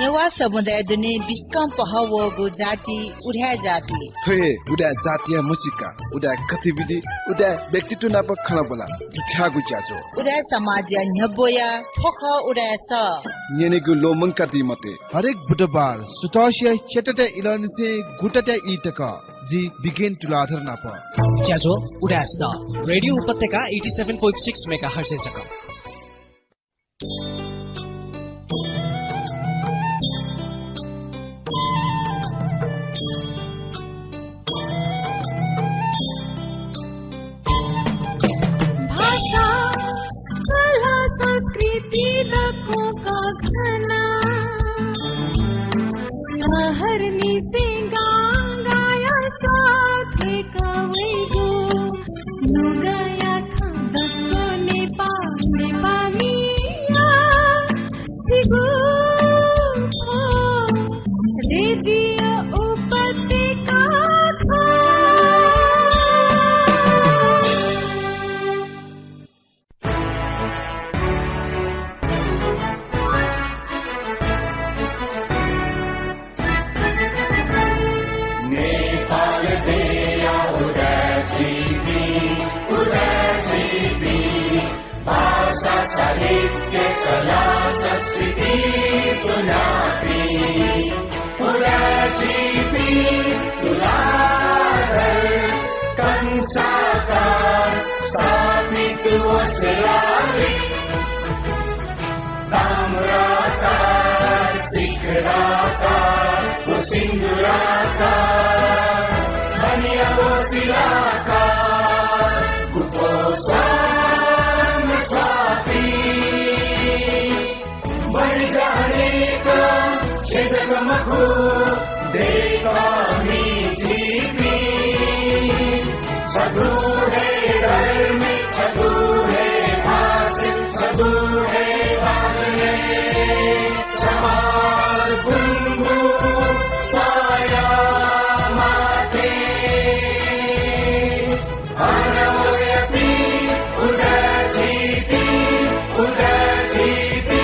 नेवा समुदाय दुने बिस्कम पहवगो जाति उड्या जाति हे उडा जातीय मुसिका उडा गतिविधि उडा व्यक्तित्व नाप खना बोला ठ्यागु ज्याजो उडा समाज न्यबोया ठोख उडा स नेनेगु लोमंकाति मते हरेक बुधबार सुतासिया चेटटे इलनसे गुटटे इटका जी बिगिन तुलाधर नाप ज्याजो उडा स रेडियो उपत्यका 87.6 मेगाहर्ज जका हरनी से गाया साथे कवैगो लुगाया खादको नेपा मिया सिगो रेडियो उपत्यका साहित्य कला संस्कृति सुनाती उड़ाचीपी तुलाधर कंसाकार स्थापित वसलारी ताम्राकार शिखराकार वो सिंधुराकार बनिया वो शिलाकार कुतो बढ़ जाने का जगमगो देखा जीपी सदू है घर में सदू है भाष सदू है बागने समाज गुंगू साया माथे अनवरपी उड़ा जीपी उड़ा जीपी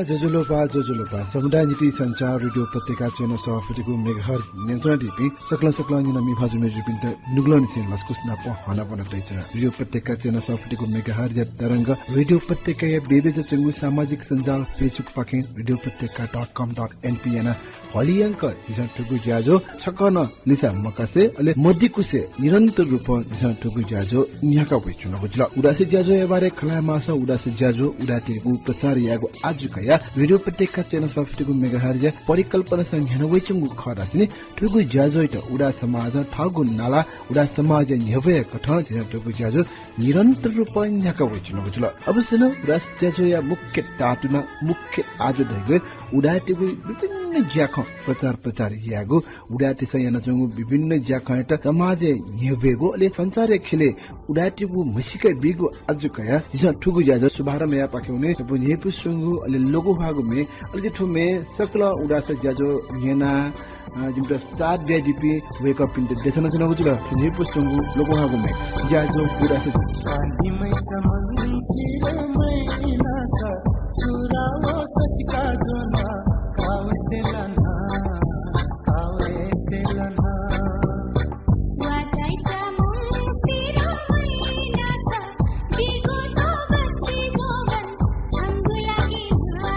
जजुलोपा समुदाय नीति संचार रेडियो उपत्यका चैनल सफटिको मेघहर नियन्त्रण दिपी सकला निना मिभाजु मेजुपिन्ट नुग्लन थिन लस्कुस्ना प हना बन दैछ रेडियो उपत्यका चैनल सफटिको मेघहर या तरंग रेडियो उपत्यका या बेबेज चंगु सामाजिक सञ्जाल फेसबुक पाखे radiopateka.com.np याना हलियंक जिसन ठुगु ज्याजो छकन लिसा मकासे अले मदिकुसे निरन्तर रूप जिसन ठुगु ज्याजो न्याका भइचुन बुझला उडासे ज्याजो एबारे खला मासा उडासे ज्याजो उडातेगु प्रचार यागु आजुकया रेडियो उपत्यका चैनल सफटिको मेगाहर्ज परिकल्पना संख्या वैचुंगु खरासिने ठुगु ज्याजो इट उडा समाज ठगु नाला उडा समाज न्यवय कठ जिन ठुगु ज्याजो निरन्तर रूप न्याका वैचुन बुझला अब सुन उडा ज्याजो या मुख्य तातुना मुख्य आज दैगु उडातेगु विभिन्न ज्याख प्रचार यागु उडाते सयना चंगु विभिन्न ज्याख इट समाज न्यवेगु अले संसार खेले उडातेगु मसिकै बिगु आजुकया जिन ठुगु ज्याजो शुभारम्भ या पाखेउने बुझे पुसुंगु अले लोगो भागु में अले ठुमे सकला उडास ज्याजो नेना जिमटा सात डेडीपी वेकअप इन द देशना जना बुझला ठुमे पुसुंगु लोगो भागु में ज्याजो उडास शान्तिमय चमन सिरमय नासा चुराओ सच का जोना कावे तेलना वाटाई चमन सिरमय नासा जिगो तो बच्ची गोगन छंगु लागी ना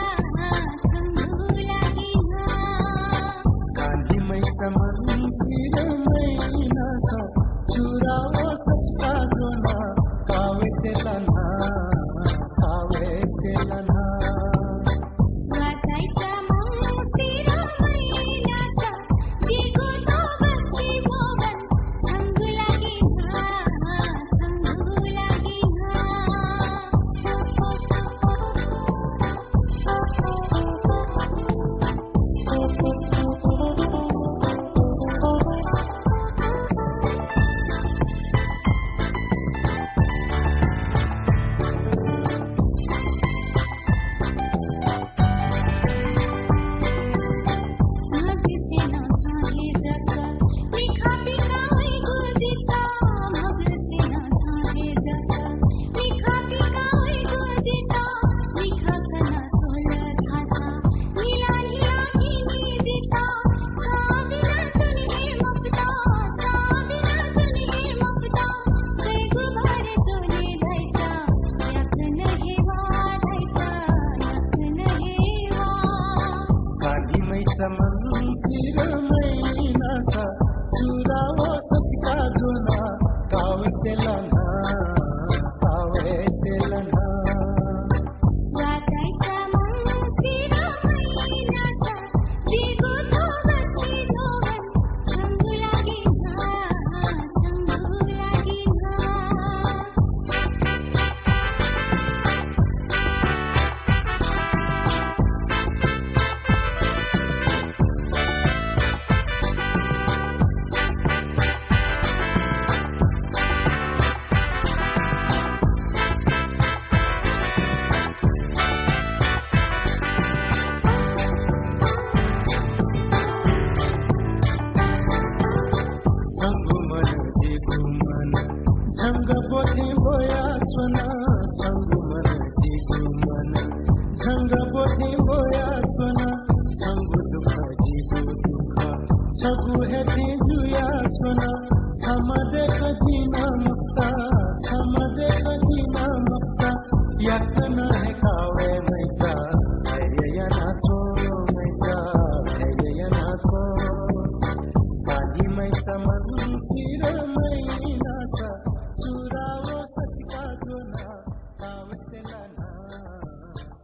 शान्तिमय चमन सिरमय नासा चुराओ सच का जोना कावे तेलना वाटाई चमन सिरमय नासा जिगो तो बच्ची गोगन छंगु लागी ना वाचायच्या मनस्थिर महिनासा जिगो तो बच्ची जोवन छंगू लागी ना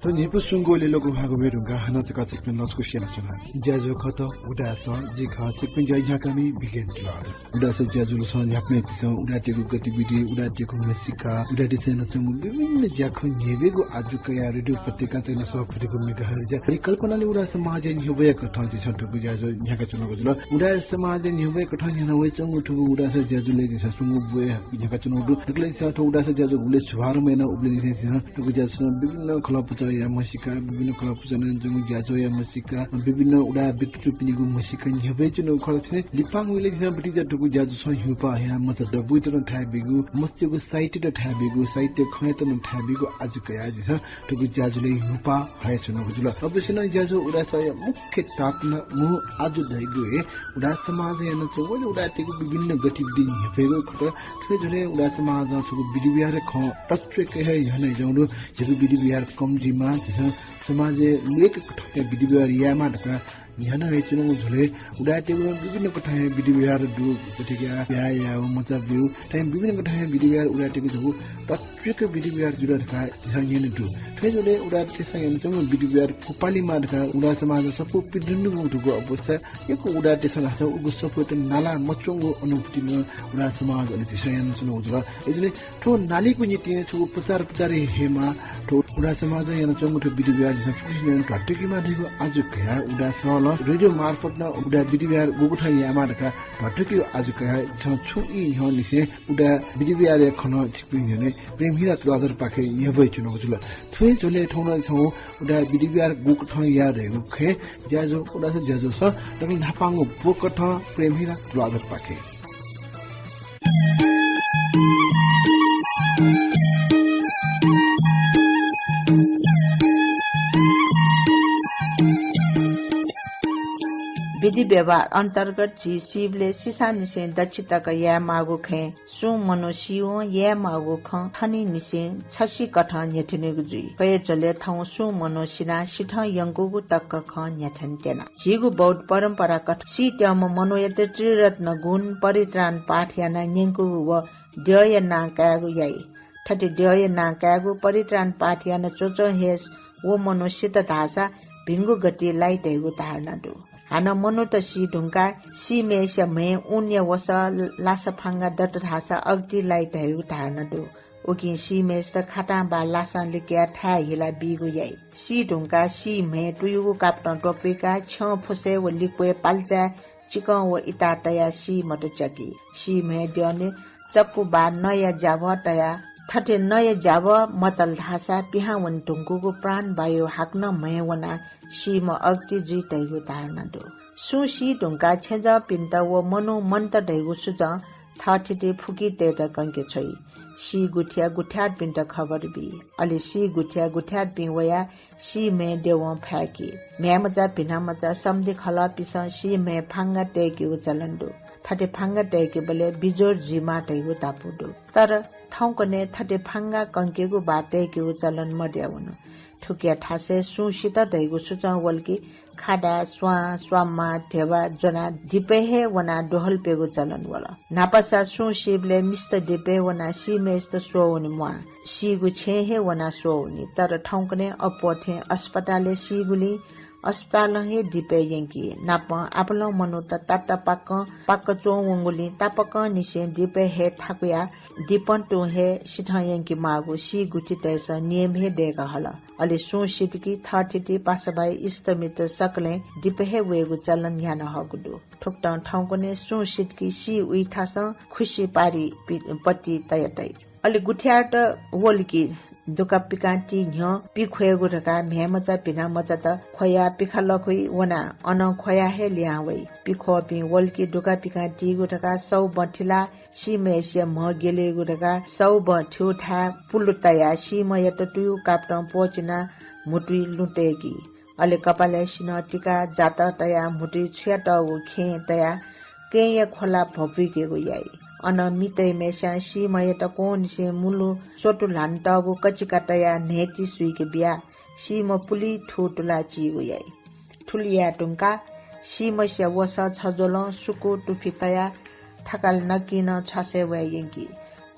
तो निपु सुंगोले लोगो भागो बेरुगा हना तका चिकन लस्को शिया चला ज्याजो खत उडा स जि खा चिकन ज्या यहाँ कमी बिगेन ला उडा से ज्याजो स यापने तिस उडा टेको गतिविधि उडा टेको मेसिका उडा दिसेन सम विभिन्न ज्याखो नेबेगो आजु कया रेडियो पत्रिका चाहिँ सफरेको मेगा ज्या कल्पनाले उडा समाज न्युबे कथा दिस ठुकु ज्याजो यहाँ का चुनाव जुल उडा समाज न्युबे कथा यहाँ वे चंगु ठुकु उडा से ज्याजो ले दिस सुंगु बुए यहाँ का चुनाव दु तकले स थ उडा से ज्याजो गुले छवार मेना उबले दिस ठुकु ज्याजो विभिन्न खलप या मसिका विभिन्न खलप जन जंगु ज्याजो या मसिका विभिन्न उडा बिटु पिनिगु मसिका न्युबे चुनाव खलछने लिपाङ उले दिस बिटि ठुकु ज्याजो स हिउपा या मत दबुइ त थाबिगु मस्तिगु साइट त थाबिगु साइट खय त थाबिगु आज कया दिस ठुकु ज्याजोले हिउपा हाय चुनाव जुल अवश्य न ज्याजो उडा स मुख्य तापन मु आज दैगु ए उडा समाज या न चोले उडा तेगु विभिन्न गतिविधि हेपेगु खत थै जले उडा समाज छगु बिदिबियार ख तत्व के है यने जौनु जगु बिदिबियार कम जिमा समाज लेक ठके बिदिबियार यामा ढका यहाँ हेचुनु झले उडा तेगु विभिन्न कथा बिदिबियार दु पतिका या मचा बिउ टाइम विभिन्न कथा बिदिबियार उडा तेगु जगु तत्व बिदिबियार जुल ढका यने दु थै जले उडा तेसा यने जंगु बिदिबियार कुपाली मा ढका उडा समाज सपु पिदुनु गुटुको अवस्था एको उडा तेसा लाछ उगु सपु त नाला मचंगु अनुभूति न उडा समाज अनि तेसा यने सुनु जुल एजले ठो नालीको नीति छु प्रचार हेमा ठो उडा समाज यने जंगु ठो बिदिबियार जफिन काटिकीमा दिगु आज कया उडा रेडियो मार्फत न उडा बिदिबियार गुगुठा यामा ढका भटकी आज कया छु इ ह निसे उडा बिदिबियार खन छिपिङ ने प्रेमहिरा द्वादर पाखे यबै चुनाव जुल थ्वे जले ठौना छौ उडा बिदिबियार गुगुठा या रेगु खे ज्याजो उडा से ज्याजो स तकि नापाङो बोकठ प्रेमहिरा द्वादर पाखे विधि व्यवहार अन्तर्गत जी शिवले सिसा निसे दक्षिणका या मागु खे सु मनुष्य या मागु ख थनी निसे छसी कठ न्यथिनेगु जुइ कय चले थौ सु मनुष्यना सिठ यंगुगु तक्क ख न्यथन तेना जिगु बौद्ध परम्परा कठ सी त्यम मनोयत त्रिरत्न गुण परित्राण पाठ याना न्यंगु व द्यय ना कागु याई ठटे द्यय ना कागु परित्राण पाठ याना चोचो हेस वो मनुष्य त ढासा भिंगु गति लाई देगु धारणा दु हाना मनु त सी ढुंगा सी मेस मे उन्य वस लासा फांगा दट ढासा अग्ति लाई देगु धारणा दु ओकि सी मेस त खाटा बा लासा लिक्या ठा हिला बिगु याई सी ढुंगा सी मे टुयुगु काप्ट टोपेका छ फुसे व लिक्वे पाल्चा चिक व इताटया सी मट चकी सी मे द्यने चक्कु बा नया जाव तया थटे नय जाव मतल ढासा पिहावन ढुंगुको प्राण वायु हाक्न मयवना सीम अग्ति जुइतैगु धारणा दु सु सी ढुंगा छेज पिन्त व मनु मन्त दैगु सुज थटिटे फुकी तेट कंके छै सी गुठिया गुठ्याट पिन्त खबर बि अलि सी गुठिया गुठ्याट पि वया सी मे देव फ्याकी म्यामजा पिनामजा समदि खला पिस सी मे फांगा टेके चलन्दु थटे फांगा टेके बले बिजोर जिमा दैगु तापुदु तर थाउकने थटे फाङ्गा कंकेको बाटेको चलन मड्या हुनु ठुकिया ठासे सुसित दैगु सुचाउ वल्की खाडा स्वाममा ढेवा जना डिपे हे वना डोहल पेगु चलन वला नापासा सुसिबले मिस्ट डिपे वना सिमेस्त सोउनी मुआ सिगु छे हे वना सोउनी तर ठाउँकने अपोथे अस्पतालले सिगुली अस्पताल हे डिपे यंकी नाप आपलो मनु त ताता पाक चोंगुली तापक निसे डिपे हे ठाकुया डिपन टु हे सिथा यंकी मागु सि गुटी तेस नियम हे देगा हला अलि सु सिटकी थाटिटी पासबाई इस्तमित सकले डिपे हे वेगु चलन यान हगुदु ठुक्टा ठाउँकने सु सिटकी सि उइ थास खुशी पारी पट्टी तयतै अलि गुठ्याट वल्की दुका पिकान्टी न्य पिखोयगु ढका म्यामचा पिना मचा त खोया पिखा लखुइ वना अन खोया हे ल्यावै पिखो पि वल्की दुका पिकान्टी गु ढका सौ बठिला सिमेसिया म गेलेगु ढका सौ बठ्यु ठा पुलुतया सिमय टटु काप्ट पोचिना मुटुइ लुटेगी अले कपाले सिन टिका जात तया मुटुइ छ्याट खे तया केय खोला भपिकेगु याई अन मितै मेसा सिमय त कोन से मुलु सोटु लान्टगु कचिकाटया नेति सुइके बिया सिम पुली ठुटुला चिगु याई ठुलिया टुंका सिमस्य वस छजोल सुकु टुफितया ठकाल नकिन छसे वयंकी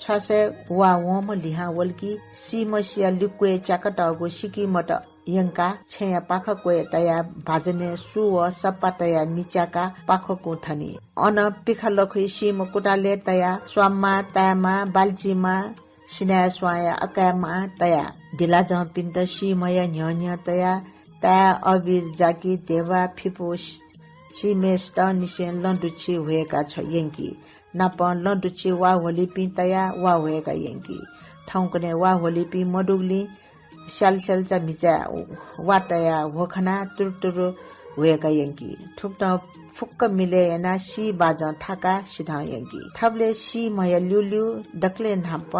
छसे वा वम लिहा वल्की सिमस्य लिक्वे चाकटगु सिकी मट यंका छया पाखको तया भाजने सुव सपाटया मिचाका पाखको थनी अन पिखा लखै सिम कुटाले तया स्वाममा तामा बाल्जीमा सिना स्वाया अकामा तया दिला ज पिन्त सिमय न्यन्य तया ता अबिर जाकी देवा फिपो सिमेस्त निसेन लन्डुची होएका छ यंकी नाप लन्डुची वा होली पिन्तया वा होएका यंकी ठाउँकने वा होली पि मडुगली स्यालस्यालचा मिचा वाटया वखना तुरतुरु होएका यंकी ठुक्टा फुक्क मिले ना सी बाज थाका सिधा यंकी थबले सी मय ल्युल्यु दक्ले नाप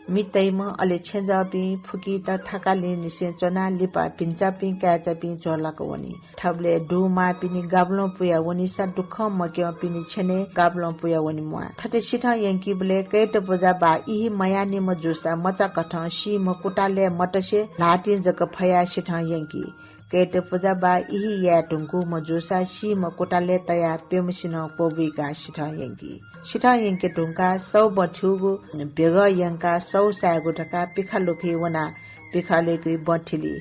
मितैम अले छेजापि फुकी त थाकाले निसे चना लिपा पिन्चापि क्याचापि जोलाको वनी थबले डुमा पिनि गाब्लो पुया वनी सा दुख मक्यो पिनि छने गाब्लो पुया वनी मुआ थटे सिठा यंकी बले केट बजा बा इही मयानी म जुसा मचा कठ सी म कुटाले मटसे लाटी जक फया सिठा यंकी केट पूजा बा इही या टुंकु म जुसा सी म कुटाले तया पेमसिन पोबिका सिठा यंकी टुंका सौ बठुगु बेग यंका सौ सागु ढका पिखालुखी वना पिखालेकी बठिली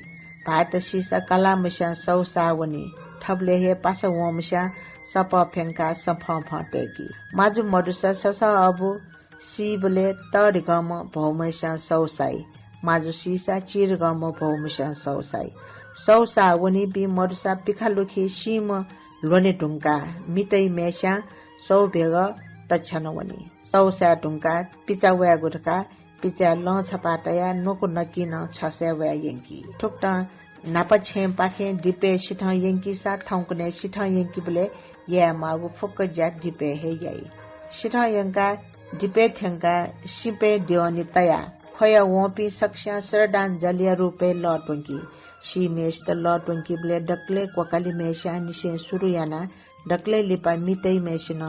भात सिसा कलामसा सौ सावनी थबले हे पास वमसा सप फेंका सफ फटेकी माजु मडुसा सस अबु सिबले तडगम भौमसा सौ साई माजु सिसा चिरगम भौमसा सौ साई सौ सावनी बि मडुसा पिखालुखी सिम लोने टुंका मितै मेसा सौ भेग तछनवनी सौ सा टुंका पिचा वया गुटका पिचा ल छपाटया नोको नकिन छसे वया यंकी ठुक्टा नापा छे पाखे डिपे सिठ यंकी सा ठाउँकने सिठ यंकी बले या मागु फुक्क ज्याक डिपे हे याई सिठ यंका डिपे ठंका सिपे दियोनि तया खया वपि सक्ष्या सरदान जलिया रुपे लटुंकी सिमेस त लटुंकी बले डक्ले कोकाली मेसा निसे सुरुयाना डक्ले लिपा मितै मेसिन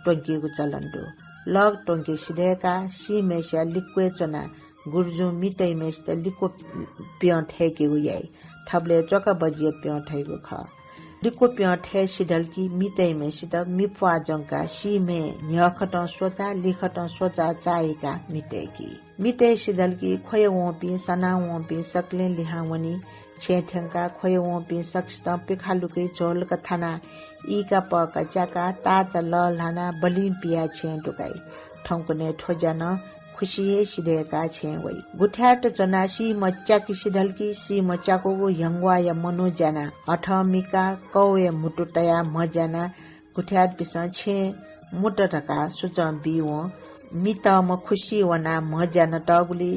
टोंकीको चलन्दो लग टोंकी सिधेका सिमेसा लिक्वे चना गुर्जु मितै मेस त लिको पिय ठेकेको याई थबले चोका बजिए पिय ठेको ख लिको पिय ठे सिधलकी मितै मेसित मिफवा जंका सिमे न्यखट सोचा लिखट सोचा चाहेका मितै सिधलकी खोय वपि सना वपि सकले लिहावनी छेठंका खोय वपि सक्स्त पिखालुकै चोल कथाना इका पका चाका ताचा ल लाना बलिन पिया छे टुकाई ठौकने ठोजान खुशी सिधेका छे वई गुठ्याट चनासी मच्चा की सिधलकी सी मच्चाको यंगवा या मनो जाना अठमिका कौए मुटु तया मजाना गुठ्याट पिस छे मुट ढका सुच बिव मित म खुशी वना मजाना टगुली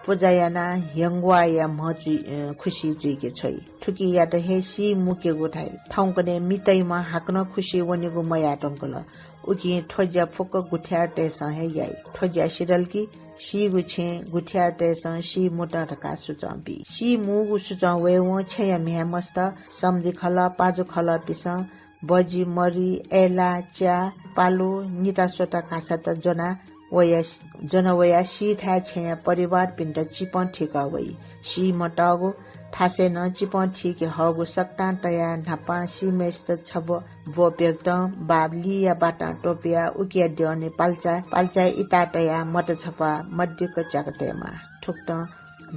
पुजायाना यंगवा या मजु खुशी जुइके छै ठुकी या त हे सी मुके गोठाई ठाउँकने मितैमा हाक्न खुशी वनेगो मया टंकल उकी ठोज्या फुक गुठ्या टेस हे याई ठोज्या सिरलकी सी गुछे गुठ्या टेस सी मोटा ढका सुचबी सी मुगु सुच वेव छया म्यामस्त समदि खला पाजु खला पिस बजी मरी एला च्या पालो निटा सोटा खासा त जना वया जनवया सी था छया परिवार पिण्ड चिपन ठिका वई सी मटागो ठासे न चिपन ठिके हगो सक्ता तया नापा सी मेस्त छब वो पेक्ट बाबली या बाटा टोपिया उकिया दिउने पाल्चा इता तया मट छपा मध्यको चाकटेमा ठुक्ट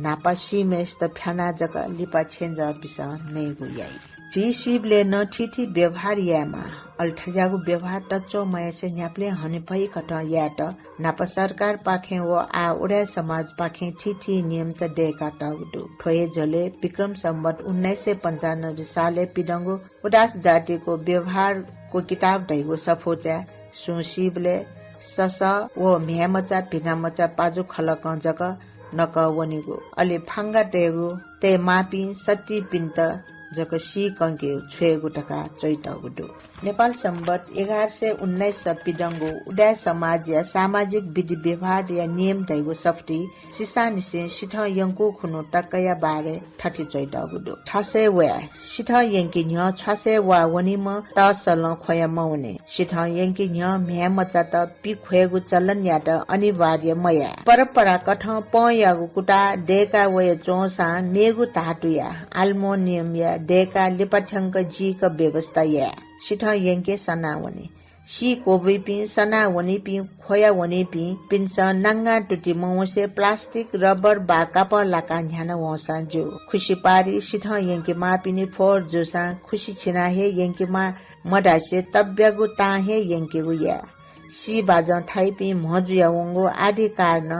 नापा सी मेस्त फ्याना जका लिपा छेन्ज बिसा नै गुयाई टी शिवले न ठिठी व्यवहार यामा अल्ठजागु व्यवहार टच्चो मयसे न्याप्ले हने भई कट याट नाप सरकार पाखे वो आ उडा समाज पाखे ठिठी नियम त डेका टाउडु ठोये जले विक्रम सम्वत 1995 साले पिडंगु उदास जातिको व्यवहार को किताब दैगु सफोचा सु शिवले सस वो म्यामचा पिनामचा पाजु खलक जक नक वनिगु अलि फांगा टेगु ते मापी सत्ती पिन्त जक सी कंके छुएगु टका चैटागुडु नेपाल सम्बत 1119 पिडंगु उडा समाज या सामाजिक विधि व्यवहार या नियम दैगु सफ्टी सिसा निसे सिठ यंकु खुनु टकया बारे ठठी चैटागुडु ठासे वा सिठ यंकि न्य छासे वा वनिम त सल खोया मौने सिठ यंकि न्य म्यामचा त पि खोएगु चलन यात अनिवार्य मया परम्परा कठ प यागु कुटा डेका वय चोसा मेगु ताटुया अल्मोनियम या डेका लिपठंक जी का व्यवस्था या सिठ यंके सनावने सी कोबी पि सनावने पि खोया वने पि पिन्स नंगा टुटी मौसे प्लास्टिक रबर बाका प लाका न्याना वसा जो खुशी पारी सिठ यंके मा पिनि फोर जोसा खुशी छिना हे यंके मा मडासे तब्यगु ताहे यंके गुया सी बाजन थाइ पि मजुया वंगो आदि कारण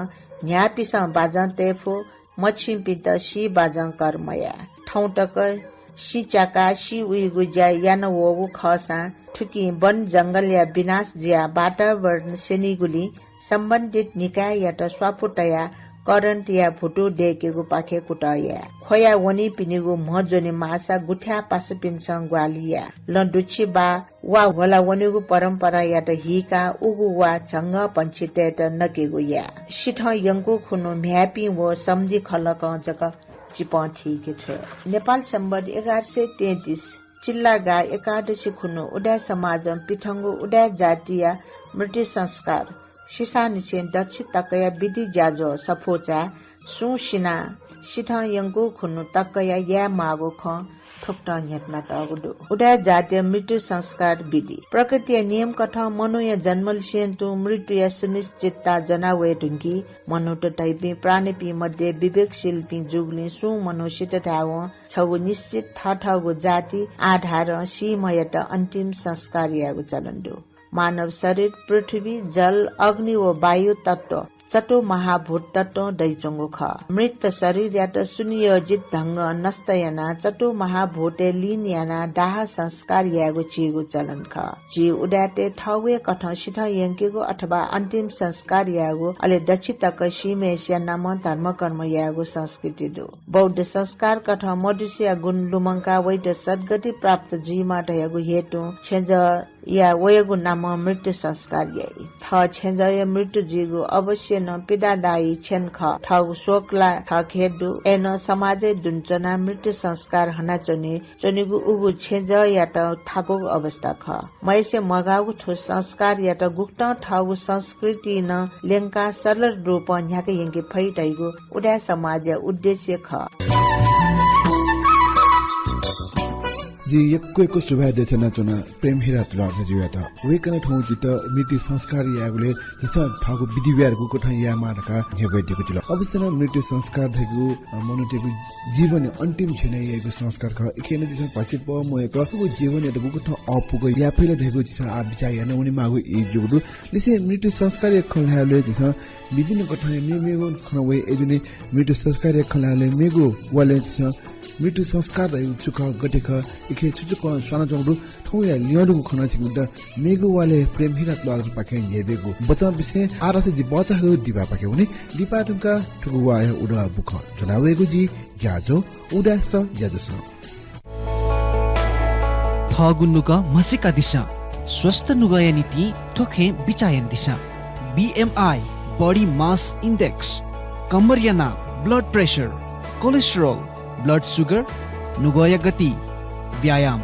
न्यापिस बाजन तेफो मछिम पि त सी बाजन कर्मया ठौटक सी चाका सी उइगु ज्या यान वगु खसा ठुकी वन जंगल या विनाश ज्या वातावरण सेनिगुली सम्बन्धित निकाय या त स्वापुटया करन्ट या भुटु डेकेगु पाखे कुटया खोया वनी पिनिगु मजोने मासा गुठ्या पासपिनसंग ग्वालिया लडुछि बा वा होला वनिगु परम्परा या त हिका उगु वा झंग पंछिते त नकेगु या सिठ यंगु खुनु म्यापी व सम्धि खलक जक चिपठी के छ नेपाल सम्बन्ध 1133 चिल्लागा एकादशी खुनु उडा समाज पिठंगु उडा जातीय मृत्यु संस्कार सिसा निसेन दक्षि तकया विधि ज्याजो सफोचा सुसिना सिठ यंगु खुनु तकया या मागो ख ठोक्टा न्यटमा टागुडु उडा जातीय मृत्यु संस्कार विधि प्रकृति नियम कठ मनुय जन्मल सेन्तु मृत्यु या सुनिश्चितता जनावे ढुंकी मनुट टाइपी प्राणीपी मध्ये विवेकशील पि जुगली सु मनुष्य थाव छगु निश्चित ठठगु जाति आधार सीमयत अन्तिम संस्कार यागु चलन्दु मानव शरीर पृथ्वी जल अग्नि व वायु तत्व चटो महाभूत तत्व दैचंगो ख मृत शरीर यात सुनियोजित ढंग नस्तयना चटो महाभूते लीन याना दाह संस्कार यागो चिगु चलन ख ची उडाटे ठवे कठ सिठ यंकेगो अथवा अन्तिम संस्कार यागो अले दक्षितक सीमेसिया नाम धर्म कर्म यागो संस्कृति दो बौद्ध संस्कार कठ मधुसिया गुण लुमंका वैद सद्गति प्राप्त जीमा ढयगु हेतु छेज या वयगु नाम मृत्यु संस्कार याई थ छेज या मृत्यु जीगु अवश्य न पीडादायी छेन ख ठगु शोकला ठ खेदु एन समाजे दुन्चना मृत्यु संस्कार हना चनिगु उगु छेज या त थाको अवस्था ख मैसे मगागु ठो संस्कार या त गुप्त ठगु संस्कृति न लेंका सरल रूप न्याके यंके फैटाइगु उडा समाज उद्देश्य ख जी यक्को सुभा देछना चना प्रेम हिरा तुला जुयाता वेकन ठौ जित मृत्यु संस्कार यागुले जस फागु विधि व्यारगु कोठा या मारका हेबेदिको जुल अवश्य मृत्यु संस्कार धगु मनुष्यको जीवन अन्तिम छैन यागु संस्कार ख एकेन दिस पछि प मयक को जीवन यदगु कोठा अपुगो या फेले धगु जिस आ बिचाय न उनी मागु ए जुगु लिसे मृत्यु संस्कार खलाले जिस विभिन्न कोठा मेगु खनवे एजुने मृत्यु संस्कार खलाले मेगु वाले मृत्यु संस्कार चुक गटेख इखे छुचुक स्वाना जंगडु थौया लियडु खना छिगुड मेगु वाले प्रेम हिरा तलाल पाखे येबेगु बता विषय आरासे जि बचा हो दिबा पाखे हुने दिपा तुका ठुगुवा उडा बुख जनावेगु जी याजो उडास याजस थगुनुका मसिका दिशा स्वस्थ नुगय नीति थोखे बिचायन दिशा BMI बॉडी मास इंडेक्स कमरियाना blood pressure cholesterol blood sugar नुगोया गति व्यायाम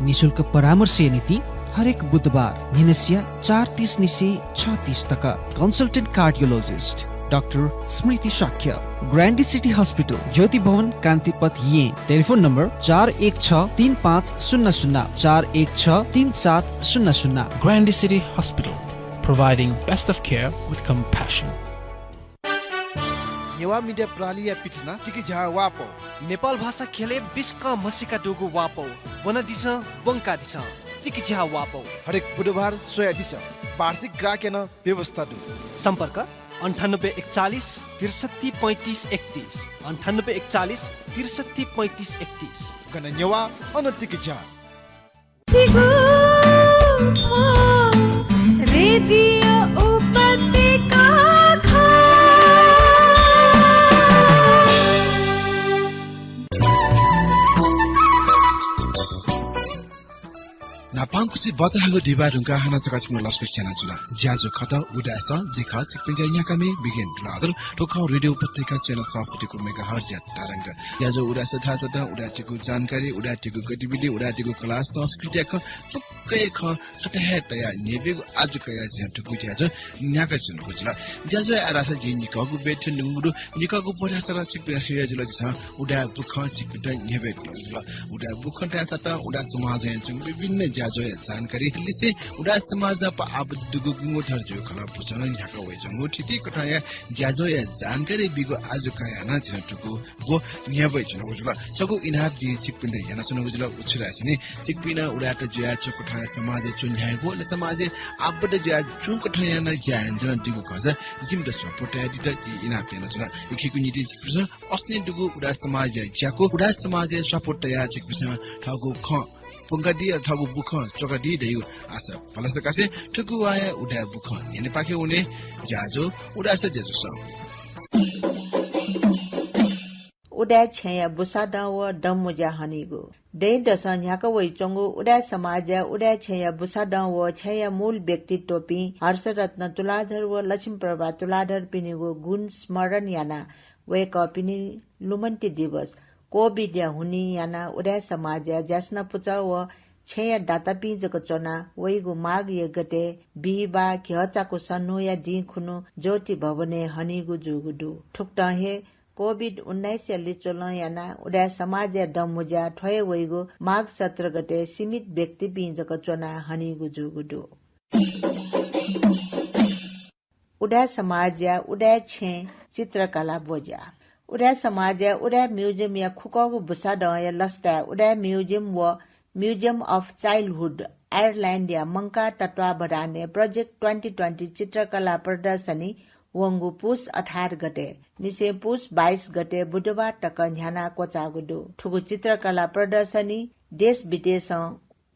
निशुल्क परामर्श नीति हरेक बुधबार निनेसिया 4:30 निसे 6:30 तक कन्सल्टेन्ट कार्डियोलोजिस्ट डाक्टर स्मृति शाक्य ग्रान्डी सिटी हस्पिटल ज्योति भवन कान्तिपथ ये telephone number 41635000 41633700 Grandy City Hospital, providing best of care with compassion. Newa media प्रालिया पिठना टिकी झा वापो नेपाल भाषा खेले बिस्का मसिका डोगु वापौ वन दिस वंका दिस टिकी झा वापौ हरेक बुधबार 6 दिस वार्षिक ग्राहकन व्यवस्था दु सम्पर्क 9841 63 35 31 9841 63 35 31 गन नेवा अन टिकी झा रेडियो उपत्यका नापाङ खुसी बचाएको ढिबा ढुङ्गा हाना सका छिम लस्को च्याना जुला ज्याजो खत उडास जिखा सिकपिङ याकामे बिगेन रादर ठोका रेडियो उपत्यका च्याना सफ्टको मेगाहर्ज या तरंग ज्याजो उडास थासदा उडाटेको जानकारी उडाटेको गतिविधि उडाटेको कला संस्कृति क फुक्कै ख सटहे तया नेबेगु आज कया ज्याटु ज्याजो न्याका जुन बुझला ज्याजो आरासा जिनिकागु बेठ नुङरु निकागु परासरा सिकपिङ जुला छ उडा बुख सिकपिङ नेबेगु जुला उडा बुख थासता उडा समाज जुन विभिन्न ज्याजो जानकारी लिसे उडा समाज प अब दुगु गुङो थर्जु खला पुछन न्याका वइ जंगु ठिटी कठाया ज्याजो या जानकारी बिगु आज कया न छटुगु वो न्याबै छ बुझला सगु इनाप दि सिकपिङ याना सुन बुझला उछरासिने सिकपिङ उडा त ज्या छ कठाया समाज चुन्यागु ले समाज अब द ज्या चु कठाया न ज्यान जन दिगु खजा जिम द सपोर्ट एडिटर इनाप न छ इखिगु नीति छ अस्ने दुगु उडा समाज ज्याको उडा समाज सपोर्ट या सिकपिङ ठगु ख पंगदी ठगु बुख चोकडी देउ आशा फलसकासे ठगु आया उडा बुख नेने पाके उने ज्याजो उडास जेजो स उडा छया बुसादा व डमुजा हनिगु दे दसन याका वइ चंगु उडा समाज उडा छया बुसादा व छया मूल व्यक्तित्व पि हर्षरत्न तुलाधर व लक्ष्मी प्रभा तुलाधर पिनिगु गुण स्मरण याना वेक पिनि लुमन्ती दिवस कोविड्या हुनी याना उडा समाज जास्ना पुचा व छया दातापी जगचना वइगु माग य गते बिबा घचाको सन्नु या दि खुनु ज्योति भवने हनिगु जुगुडु ठुक्टा हे कोविड-19 लिचोल याना उडा समाज डमुजा ठय वइगु माग 17 गते सीमित व्यक्ति पि जगचना हनिगु जुगुडु उडा समाज उडा छे चित्रकला बोजा उडा समाज उडा म्युजियम या खुकगु बुसा डया लस्टा उडा म्युजियम व म्युजियम अफ चाइल्डहुड आयरल्यान्ड या मंका तत्वा बडाने प्रोजेक्ट 2020 चित्रकला प्रदर्शनी वंगु पुस 18 गते निसे पुस 22 गते बुधबार तक न्याना कोचागुडु ठुगु चित्रकला प्रदर्शनी देश विदेश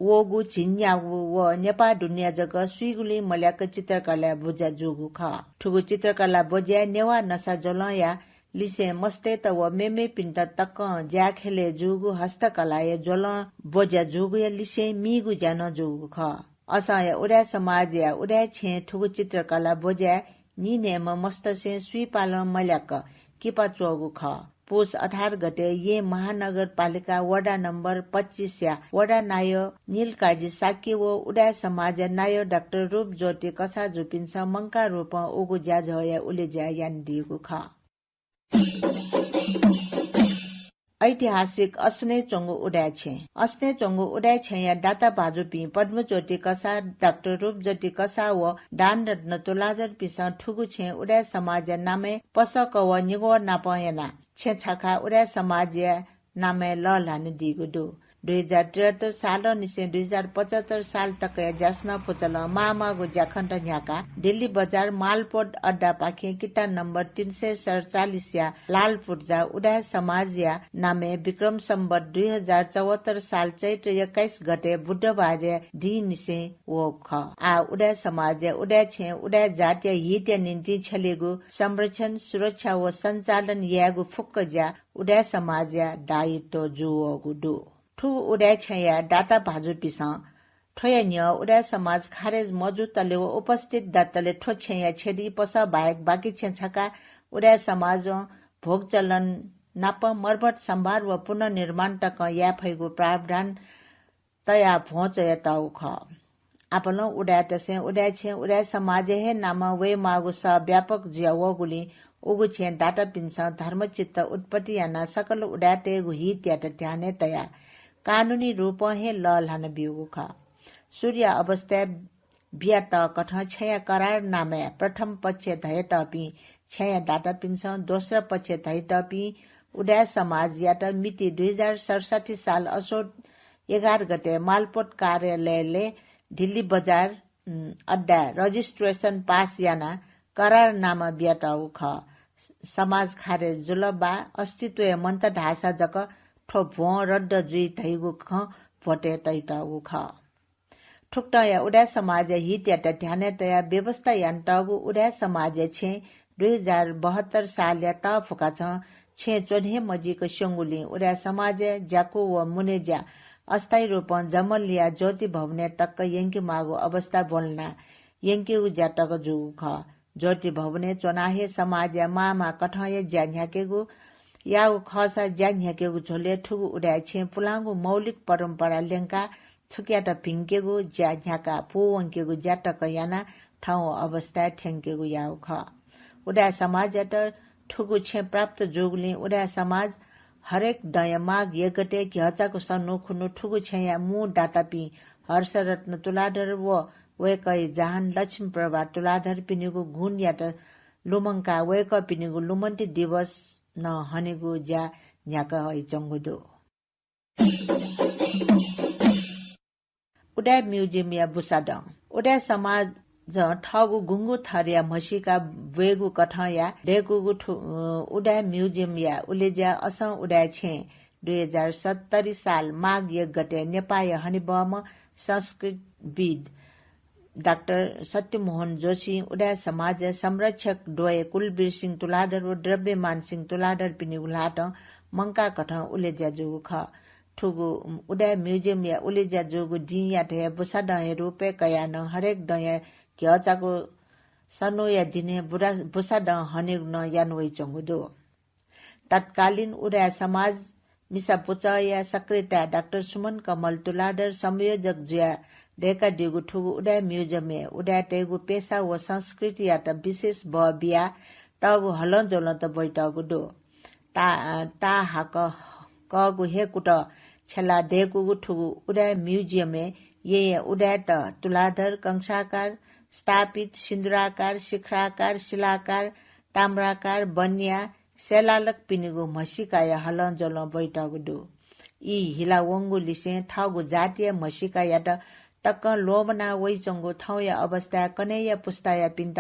वगु छिन्यागु व नेपाल दुनिया जग सुइगुली मल्याक चित्रकला बुजा जुगु ख ठुगु चित्रकला बुजा नेवा नसा जल या लिसे मस्ते त व मेमे पिन्त तक ज्या खेले जुगु हस्तकला य जल बोजा जुगु य लिसे मिगु जान जुगु ख असय उडा समाज या उडा छे ठुगु चित्रकला बोजा नि नेम मस्तसे सुइपाल मल्याक किपा चोगु ख पुस 18 गते ये महानगरपालिका वडा नम्बर 25 या वडा नाय नीलकाजी साके व उडा समाज नाय डाक्टर रूप ज्योति कसा जुपिन्छ मंका रूप उगु ज्या झया उले ज्या यान दिगु ख ऐतिहासिक अस्ने चंगु उडा छे या दाता बाजुपी पद्मज्योति कसा डाक्टर रूप ज्योति कसा व दान रत्न तुलाधर पिसा ठुगु छे उडा समाज नामे पसक व निगो नापयना छे छखा उडा समाज नामे ल लाने दिगुडु 2073 साल निसे 2075 साल तक जास्ना पुचल मामागु जाखण्ड न्याका दिल्ली बजार मालपोट अड्डा पाखे किता नम्बर 347 या लालपुरजा उडा समाज या नामे विक्रम सम्बत 2074 साल चैत्र 21 गते बुधबार दी निसे वोख आ उडा समाज उडा छे उडा जातीय हित निम्ति छलेगु संरक्षण सुरक्षा व सञ्चालन यागु फुक्क जा उडा समाज दायित्व जुवगु दु ठु उडा छया दाता भाजु पिसा ठोयन्य उडा समाज खारेज मजु तले उपस्थित दातले ठो छया छेडी पसा बाहेक बाकी छेछका उडा समाज भोग चलन नाप मर्बट सम्भार व पुनर्निर्माण तक या फैगु प्रावधान तया भोच यताउ ख आपलं उड्यातसे उड्याछे उड्या समाज हे नाम वे मागु स व्यापक जिया वगुली उगु छे डाटा पिन्छ धर्मचित्त उत्पत्ति याना सकल उड्याटे गुही त्याट ध्याने तया कानूनी रूप हे ल लान बिउगु ख सूर्य अवस्था बियात कठ छया करार नामे प्रथम पक्ष धय टपी छया डाटा पिन्छ दोस्रो पक्ष धय टपी उड्या समाज यात मिति 2067 साल असोज 11 गते मालपोत कार्यालयले दिल्ली बजार अड्डा रजिस्ट्रेशन पास याना करार नाम बियाटाउ ख समाज खारे जुलबा अस्तित्व मन्त ढासा जक ठोप रद्द जुई थैगु ख भोटे तैटाउ ख ठुक्टया उड्या समाज हित यात ध्याने तया व्यवस्था यान्तगु उड्या समाज छे 2072 साल या त फुका छ छे चोन्हे मजीको संगुली उड्या समाज ज्याको व मुनेज्या अस्थायी रूप जमलिया ज्योति भवने तक यंकी मागो अवस्था बोलना यंकी उज्याटक जुगु ख ज्योति भवने चोनाहे समाज मामा कठय ज्यान्याकेगु याउ खसा ज्यान्याकेगु झोले ठुगु उड्या छे पुलांगु मौलिक परम्परा लेंका थुक्याट पिंकेगु ज्यान्याका पुवंकेगु ज्याटक याना ठाउँ अवस्था ठेंकेगु याउ ख उड्या समाज ठुगु छे प्राप्त जोगुले उड्या समाज हरेक दय माग यगटे घ्याचाको सन्नु खुनु ठुगु छया मु डाटापी हर्षरत्न तुलाधर वयकै जहान लक्ष्मी प्रभा तुलाधर पिनिगु गुण यात लुमंका वयक पिनिगु लुमन्ती दिवस न हनेगु ज्या न्याका है चंगुदो उड्या म्युजियम या बुसाडङ उड्या समाज ठगु गुंगु थरिया मसीका वेगु कठया डेगुगु उड्या म्युजियम या उलेज्या अस उड्या छे 2070 साल माघ 1 गते नेपाल हनिबम संस्कृतविद डाक्टर सत्यमोहन जोशी उड्या समाज संरक्षक डोय कुलबीर सिंह तुलाधर व द्रव्यमान सिंह तुलाधर पिनि उलाट मंका कठ उलेज्या जोगु ख ठुगु उड्या म्युजियम या उलेज्या जोगु डिया थे बुसाड रुपे कया न हरेक दय घ्याचाको सनो या दिने बुसाड हनेग न यानवै चंगुदो तत्कालीन उड्या समाज मिसा पुचा या सक्रेता डाक्टर सुमन कमल तुलाधर संयोजक जुया डेका दिगु ठुगु उड्या म्युजियम उड्या टेगु पेशा व संस्कृति या त विशेष बिया तगु हलन जोलन त बैठगु दो ता हाक कगु हेकुट छला डेगु ठुगु उड्या म्युजियम ये उड्या त तुलाधर कंसाकार स्थापित सिन्दुराकार शिखराकार शिलाकार ताम्राकार बन्या सेलालक पिनिगु मसिकाया हलन जलन बैठगु यी हिला वंगु लिसे थागु जातीय मसिका या तक लोमना वैचंगु थाउया अवस्था कनेया पुस्ताया पिन्त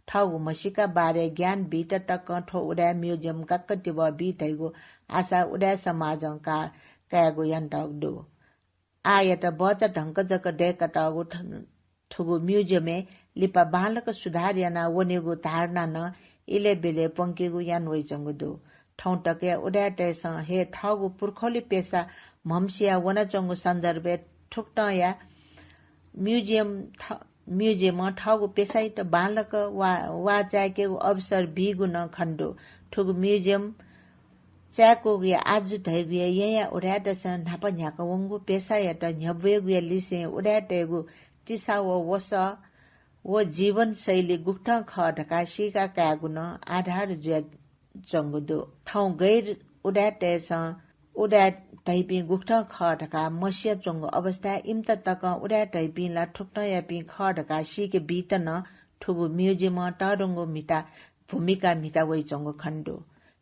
थागु मसिका बारे ज्ञान बीट तक ठो उड्या म्युजियम कक्कतिब बीतैगु आशा उड्या समाजका कागु यन्तगु आयत बचा ढंक जक डेकटगु ठुगु म्युजियम लिपा बालक सुधार याना वनेगु धारणा न इले बेले पंकेगु यान वैचंगु दो ठौं टके उड्या टेस हे थागु पुर्खोली पेशा मम्सिया वनचंगु सन्दर्भे ठुक्ट या म्युजियम थागु पेशाइ त बालक वा चाकेगु अवसर बिगु न खण्डो ठुगु म्युजियम चाको या आज धैगु या उड्या टेस नापा न्याक वंगु पेशा या त न्यबेगु या लिसे उड्या टेगु तिसा वस वो जीवन शैली गुप्त ख ढका सिका कागुन आधार जुया चंगुदो थाउ गैर उड्या टेस उड्या तैपी गुप्त ख ढका मस्य चंगु अवस्था इम्त तक उड्या तैपी ला ठुक्न यापी ख ढका सिके बीतन ठुगु म्युजियम तरंगो मिता भूमिका मिता वै चंगु खण्डो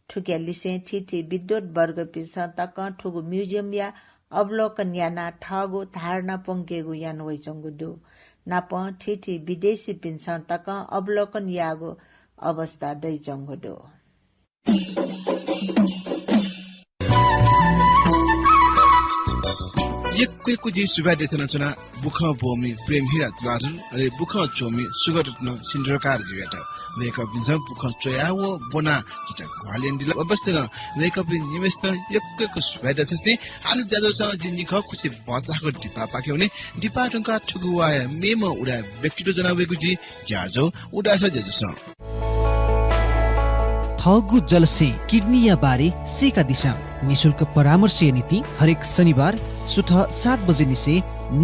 ठुक्या लिसे थिथि विद्युत वर्ग पिस तक ठुगु म्युजियम या अवलोकन याना ठगु धारणा पंकेगु यान वै चंगु दो नाप ठिठी विदेशी पिन्सन तक अवलोकन यागो अवस्था दै चंगु दो यक्कु जी सुबा देचना चुना बुख भूमि प्रेम हिरा तुलाधर अरे बुख चोमी सुगर रत्न सिन्द्रकार जिवेट वेकअप बिन्छ बुख चोया व बोना किटा ग्वालियन दिल अवश्य न वेकअप निमेष यक्कु सुबा देचसे आज जाजो छ जिनि ख खुसी बचाको दिपा पाक्यौने दिपा टंका ठुगुवा मेम उडा व्यक्तित्व जनावेको जी जाजो उडा छ जजस थगु जलसे किडनी या बारे सेका दिशा निशुल्क परामर्श नीति हरेक शनिबार सुथ 7 बजे निसे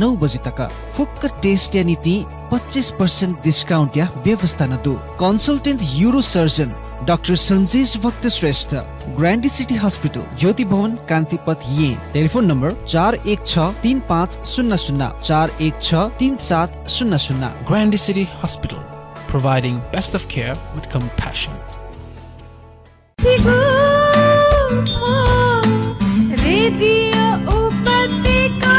9 बजे तक फुक्क टेस्ट यानी ती 25% डिस्काउंट या व्यवस्था न दो consultant euro surgeon doctor Sanjesh भक्त श्रेष्ठ ग्रैंड सिटी हॉस्पिटल ज्योति भवन कांतिपथ ये telephone number 416350 41633700 Grand City Hospital, providing best of care with compassion. Radio उपत्यका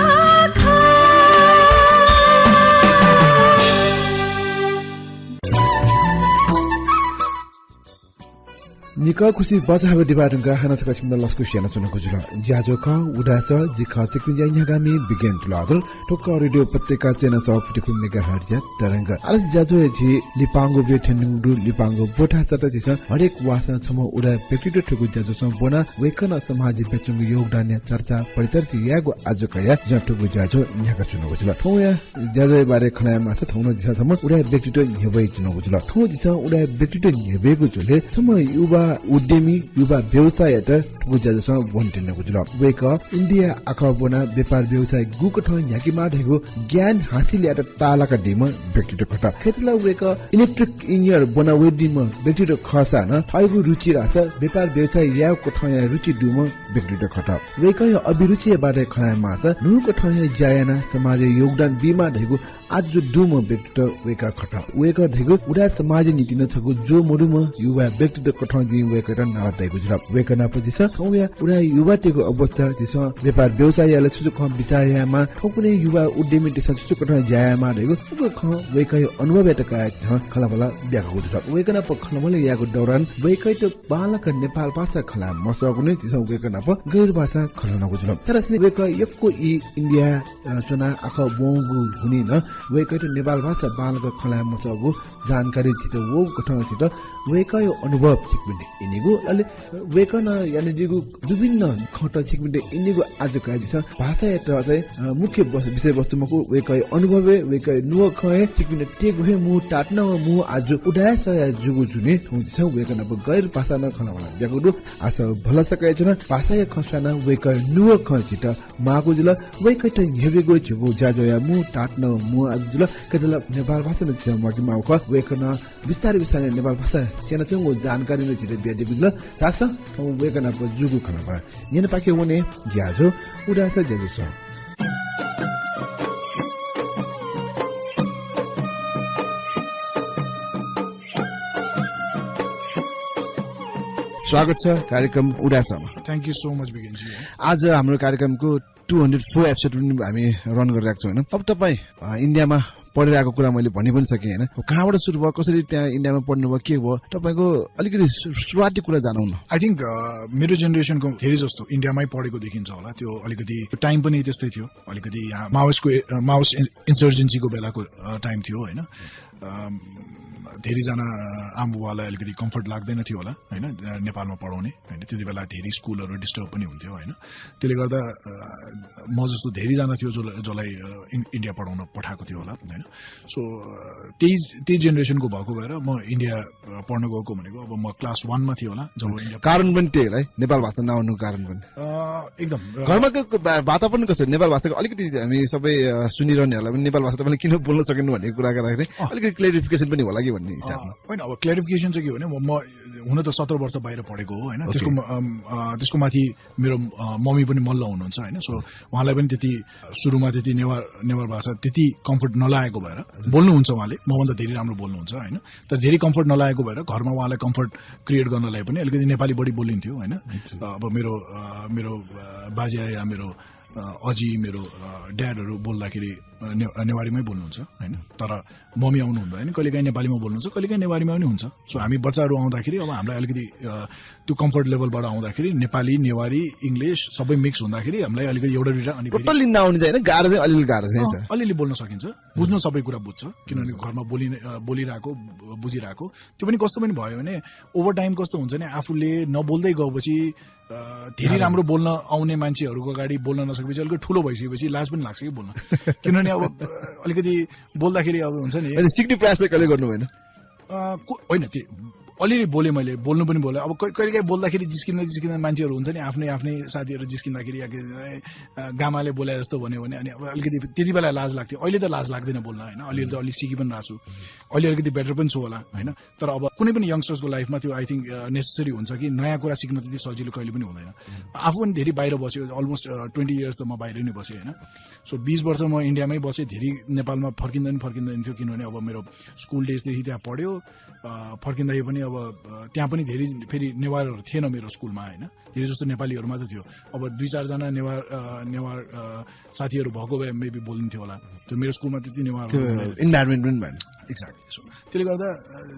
निका खुशी बचाको दिबारुङका हाना छकसिम लस्कु सियाना सुनको जुल ज्याजो ख उडास जिखा चिकन ज्यागामी बिगेन तुलादल ठोक रेडियो पत्रिका चेना सफटिकु मेगाहर्ज तरंग अलस ज्याजो जी लिपांगो बेठेनुडु लिपांगो बोठा चता दिस हरेक वासा छम उडा व्यक्तिगत ठुकु ज्याजो सम बोना वेकन समाजिक बेचुङ योगदान चर्चा परिचर्चा यागो आजकया जटुगु ज्याजो न्याका सुनको जुल ठौया ज्याजो बारे खनामा छ ठौन दिस सम उडा व्यक्तिगत न्यबै सुनको जुल ठौ दिस उडा व्यक्तिगत न्यबेगु जुले सम युवा उद्यमी युवा व्यवसाय त गुजाजसँग भन्टिन गुजुल वेक इन्डिया आखबोना व्यापार व्यवसाय गुक ठ याकी माढेको ज्ञान हासिल यात तालाका दिम व्यक्तिगत खट खेतला वेक इलेक्ट्रिक इंजिनियर बना वेदिम व्यक्तिगत खसा न थैगु रुचि राछ व्यापार व्यवसाय याको ठ या रुचि दुम व्यक्तिगत खट वेक अभिरुचि बारे खनाय मास नुको ठ या जायना समाज योगदान बिमा ढेगु आज दुम व्यक्तिगत वेक खट वेक ढेगु उडा समाज नीति न छगु जो मडुम युवा व्यक्तिगत खट वेकट नालातै गुजरात वेकना पजिस थौया उडा युवातेको अवस्था दिस व्यापार व्यवसायले सुजुक विचारमा ठोकुने युवा उद्यमी दिस सुजुक जायामा रहेको सुजुक वेकै अनुभव यतका छ खलाबला ब्याको गुजरात वेकना प खलमले याको दौरान वेकै त बालक नेपाल भाषा खला मसगुने दिस वेकना प गैर भाषा खलन गुजरात तरसने वेक यक्को इ इन्डिया चना आख बोंगु हुने न वेकै त नेपाल भाषा बालक खला मसगु जानकारी छित वो गठन छित वेकै अनुभव छिकबिने इनिगु अले वेकन यानी दिगु विभिन्न खट छिकबिने इनिगु आज काजिस भाषा यत्र चाहिँ मुख्य विषय वस्तुमको वेकै अनुभवै वेकै नुव खए छिकबिने टेगु हे मु टाट्न मु आज उडाय सया जुगु जुने हुन्छ वेकन अब गैर भाषा न खनावला जगुदु आस भल सकै छ भाषा य खसाना वेकै नुव खचित मागु जुल वेकै त हेबेगु जुगु जाजया मु टाट्न मु आज जुल कजल नेपाल भाषा न छ मकि माउ ख वेकन विस्तार विस्तार नेपाल भाषा सेना चाहिँ जानकारी न छिरे ब्यादे बुझल सास वेकन अब जुगु खनाबा यन पाके वने ज्याजो उडास ज्याजो छ स्वागत छ कार्यक्रम उडासमा thank you so much Bigen ji आज हाम्रो कार्यक्रमको 204 एपिसोड पनि हामी रन गरिरहेको छौं हैन अब तपाई इन्डियामा पढिरहेको कुरा मैले भनि पनि सके हैन कहाँबाट सुरु भयो कसरी त्यहाँ इन्डियामा पढ्नु भयो के भयो तपाईको अलिकति सुरुवाती कुरा जानौ न आई थिंक मेरो जेनेरेसनको धेरै जस्तो इन्डियामै पढेको देखिन्छ होला त्यो अलिकति टाइम पनि त्यस्तै थियो अलिकति यहाँ माओस इन्सर्जेन्सीको बेलाको टाइम थियो हैन धेरै जना आमबुवालाई अलिकति कम्फर्ट लाग्दैन थियो होला हैन नेपालमा पढाउने हैन त्यति बेला धेरै स्कुलहरु डिस्टर्ब पनि हुन्थ्यो हैन त्यसले गर्दा म जस्तो धेरै जना थियो जसलाई इन्डिया पढाउन पठाएको थियो होला हैन सो त्यही जेनेरेसनको भएको भएर म इन्डिया पढ्न गएको भनेको अब म क्लास 1 मा थियो होला जब इन्डिया कारण पनि त्यही है नेपाल भाषा नआउनुको कारण पनि एकदम घरमाको वातावरण कसरी नेपाल भाषाको अलिकति हामी सबै सुनिरहनेहरुलाई पनि नेपाल भाषा तपाईले किन बोल्न सकिनु भन्ने कुरा गर्दाखेरि अलिकति क्लेरिफिकेसन पनि होला कि भन्ने हिसाबमा हैन अब क्लेरिफिकेसन चाहिँ के हो भने म हुन त 17 वर्ष बाहिर पढेको हो हैन त्यसको माथि मेरो मम्मी पनि मल्ल हुनुहुन्छ हैन सो उहाँलाई पनि त्यति सुरुमा त्यति नेवार भाषा त्यति कम्फर्ट नलागेको भएर बोल्नुहुन्छ उहाँले मभन्दा धेरै राम्रो बोल्नुहुन्छ हैन तर धेरै कम्फर्ट नलागेको भएर घरमा उहाँलाई कम्फर्ट क्रिएट गर्नलाई पनि अलिकति नेपाली बढी बोलिन्थ्यो हैन अब मेरो बाजे या मेरो अजी मेरो ड्याडहरु बोल्दाखेरि नेवारीमै बोल्नुहुन्छ हैन तर मम्मी आउनु हुँदैन हैन कहिलेकाहीँ नेपालीमा बोल्नुहुन्छ कहिलेकाहीँ नेवारीमा पनि हुन्छ सो हामी बच्चाहरु आउँदाखेरि अब हामीलाई अलिकति त्यो कम्फर्ट लेभलबाट आउँदाखेरि नेपाली नेवारी इंग्लिश सबै मिक्स हुँदाखेरि हामीलाई अलिकति एउटा दुईटा अनि टोटली नआउने चाहिँ हैन गाह्रो चाहिँ अलिअलि गाह्रो चाहिँ छ अलिअलि बोल्न सकिन्छ बुझ्न सबै कुरा बुझ्छ किनभने घरमा बोलिरहेको बुझिरहेको त्यो पनि कस्तो पनि भयो भने ओभर टाइम कस्तो हुन्छ भने आफूले नबोल्दै गएपछि धेरै राम्रो बोल्न आउने मान्छेहरुको अगाडि बोल्न नसकेपछि अलिकति ठुलो भइसकेपछि लाज पनि लाग्छ कि बोल्न किनभने अब अलिकति बोल्दाखेरि अब हुन्छ नि सिक्ने प्रयास चाहिँ कहिले गर्नु भएन होइन त्यो अलिअलि बोले मैले बोल्नु पनि बोले अब कहिलेकाहीँ बोल्दाखेरि जिस्किँदा मान्छेहरू हुन्छ नि आफ्नै साथीहरू जिस्किँदाखेरि गामाले बोले जस्तो भन्यो भने अनि अब अलिकति त्यति बेला लाज लाग्थ्यो अहिले त लाज लाग्दैन बोल्न होइन अलिअलि त अलिक सिकि पनि रहेको छु अहिले अलिकति बेटर पनि छु होला होइन तर अब कुनै पनि यङ्स्टर्सको लाइफमा त्यो आई थिङ्क नेसेसरी हुन्छ कि नयाँ कुरा सिक्न त्यति सजिलो कहिले पनि हुँदैन आफू पनि धेरै बाहिर बस्यो अलमोस्ट 20 इयर्स त म बाहिर नै बसेँ होइन सो 20 वर्ष म इन्डियामै बसेँ धेरै नेपालमा फर्किँदैन थियो किनभने अब मेरो स्कुल डेजदेखि त्यहाँ पढ्यो फर्किँदाखेरि पनि अब त्यहाँ पनि धेरै फेरि नेवारहरू थिएन मेरो स्कुलमा होइन धेरै जस्तो नेपालीहरू मात्र थियो अब 2-4 जना नेवार साथीहरू भएको भए मेबी बोल्नुहुन्थ्यो होला त्यो मेरो स्कुलमा त्यति नेवार इन्भाइरोमेन्ट पनि भएन एक्ज्याक्टली सो त्यसले गर्दा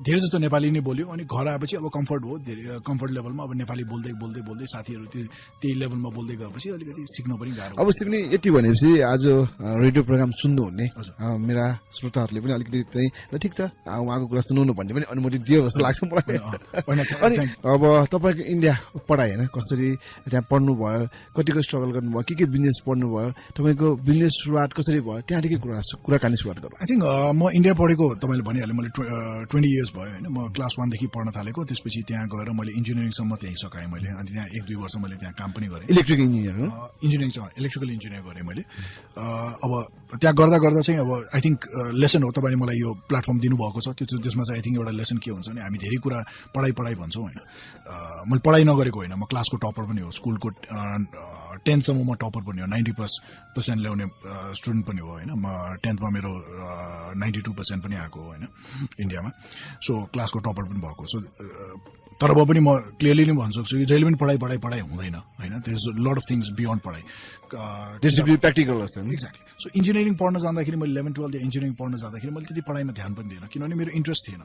धेरै जस्तो नेपाली नै बोल्यो अनि घर आएपछि अब कम्फर्ट हो धेरै कम्फर्ट लेभलमा अब नेपाली बोल्दै साथीहरू त्यही लेभलमा बोल्दै गएपछि अलिकति सिक्न पनि गाह्रो अवश्य पनि यति भनेपछि आज रेडियो प्रोग्राम सुन्नुहुने मेरा श्रोताहरूले पनि अलिकति त्यही ठिक छ उहाँको कुरा सुनाउनु भन्ने पनि अनुमति दियो जस्तो लाग्छ मलाई अनि अब तपाईँको इन्डिया पढाइ होइन कसरी त्यहाँ पढ्नु भयो कतिको स्ट्रगल गर्नुभयो के बिजनेस पढ्नु भयो तपाईँको बिजनेस सुरुवात कसरी भयो त्यहाँदेखि कुराकानी सुरुवात गरौँ आई थिङ्क म इन्डिया पढेको तपाईँले भनिहालेँ मैले 20 इयर्स भयो होइन म क्लास 1 देखि पढ्न थालेको त्यसपछि त्यहाँ गएर मैले इन्जिनियरिङसम्म त्यहीँ सकाएँ मैले अनि त्यहाँ 1-2 वर्ष मैले त्यहाँ काम पनि गरेँ इलेक्ट्रिक इन्जिनियर इलेक्ट्रिकल इन्जिनियर गरेँ मैले अब त्यहाँ गर्दा चाहिँ अब आई थिङ्क लेसन हो तपाईँले मलाई यो प्लेटफर्म दिनुभएको छ त्यसमा चाहिँ आई थिङ्क एउटा लेसन के हुन्छ भने हामी धेरै कुरा पढाइ भन्छौँ होइन मैले पढाइ नगरेको होइन म क्लासको टपर पनि हो स्कुलको 10th सम्म म टपर पनि हो 90% ल्याउने स्टुडेन्ट पनि हो होइन म 10th मा मेरो 92% पनि आएको हो होइन इन्डियामा सो क्लासको टपर पनि भएको सो तर अब पनि म क्लियरली नै भन्न सक्छु कि जहिले पनि पढाइ हुँदैन होइन there is lot of things beyond पढाइ प्र्याक्टिकल एक्ज्याक्टली सो इन्जिनियरिङ पढ्न जाँदाखेरि मैले 11-12 इन्जिनियरिङ पढ्न जाँदाखेरि मैले त्यति पढाइमा ध्यान पनि दिएन किनभने मेरो इन्ट्रेस्ट थिएन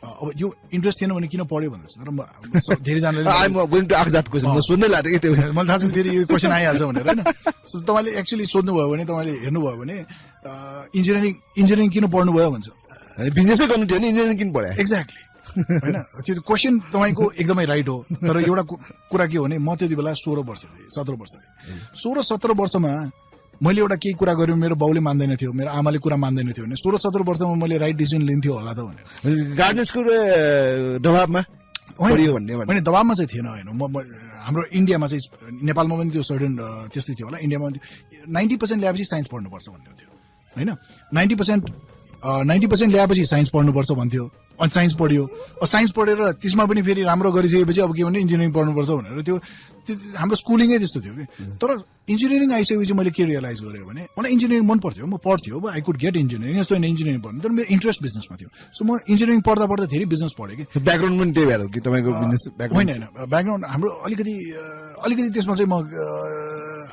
अब यो इन्ट्रेस्ट थिएन भने किन पढ्यो भन्दैछ तर धेरैजनाले मलाई थाहा छ फेरि यो क्वेसन आइहाल्छ भनेर होइन सो तपाईँले एक्चुअली सोध्नुभयो भने तपाईँले हेर्नुभयो भने इन्जिनियरिङ किन पढ्नुभयो भन्छ बिजनेसै गर्नु थियो नि इन्जिनियरिङ किन पढायो एक्ज्याक्टली होइन त्यो क्वेसन तपाईँको एकदमै राइट हो तर एउटा कुरा के हो भने म त्यति बेला 17 वर्ष थिएँ 16-17 वर्षमा मैले एउटा केही कुरा गरेँ मेरो बाउले मान्दैन थियो मेरो आमाले कुरा मान्दैन थियो भने 16-17 वर्षमा मैले राइट डिसिजन लिन्थ्यो होला त भनेर गार्जेन्सको दबाबमा होइन दबाबमा चाहिँ थिएन होइन हाम्रो इन्डियामा चाहिँ नेपालमा पनि त्यो सर्टेन त्यस्तै थियो होला इन्डियामा 90% ल्याएपछि साइन्स पढ्नुपर्छ भन्ने थियो होइन 90% ल्याएपछि साइन्स पढ्नुपर्छ भन्थ्यो अनि साइन्स पढ्यो साइन्स पढेर त्यसमा पनि फेरि राम्रो गरिसकेपछि अब के भने इन्जिनियरिङ पढ्नुपर्छ भनेर त्यो हाम्रो स्कुलिङै त्यस्तो थियो कि तर इन्जिनियरिङ आइसकेपछि मैले के रियलाइज गरेँ भने मलाई इन्जिनियरिङ मन पर्थ्यो म पढ्थ्यो आई कुड गेट इन्जिनियरिङ यस्तो होइन इन्जिनियरिङ पढ्नु तर मेरो इन्ट्रेस्ट बिजनेसमा थियो सो म इन्जिनियरिङ पढ्दा धेरै बिजनेस पढेँ कि ब्याकग्राउन्ड पनि त्यही भएर हो कि तपाईँको बिजनेस होइन ब्याकग्राउन्ड हाम्रो अलिकति त्यसमा चाहिँ म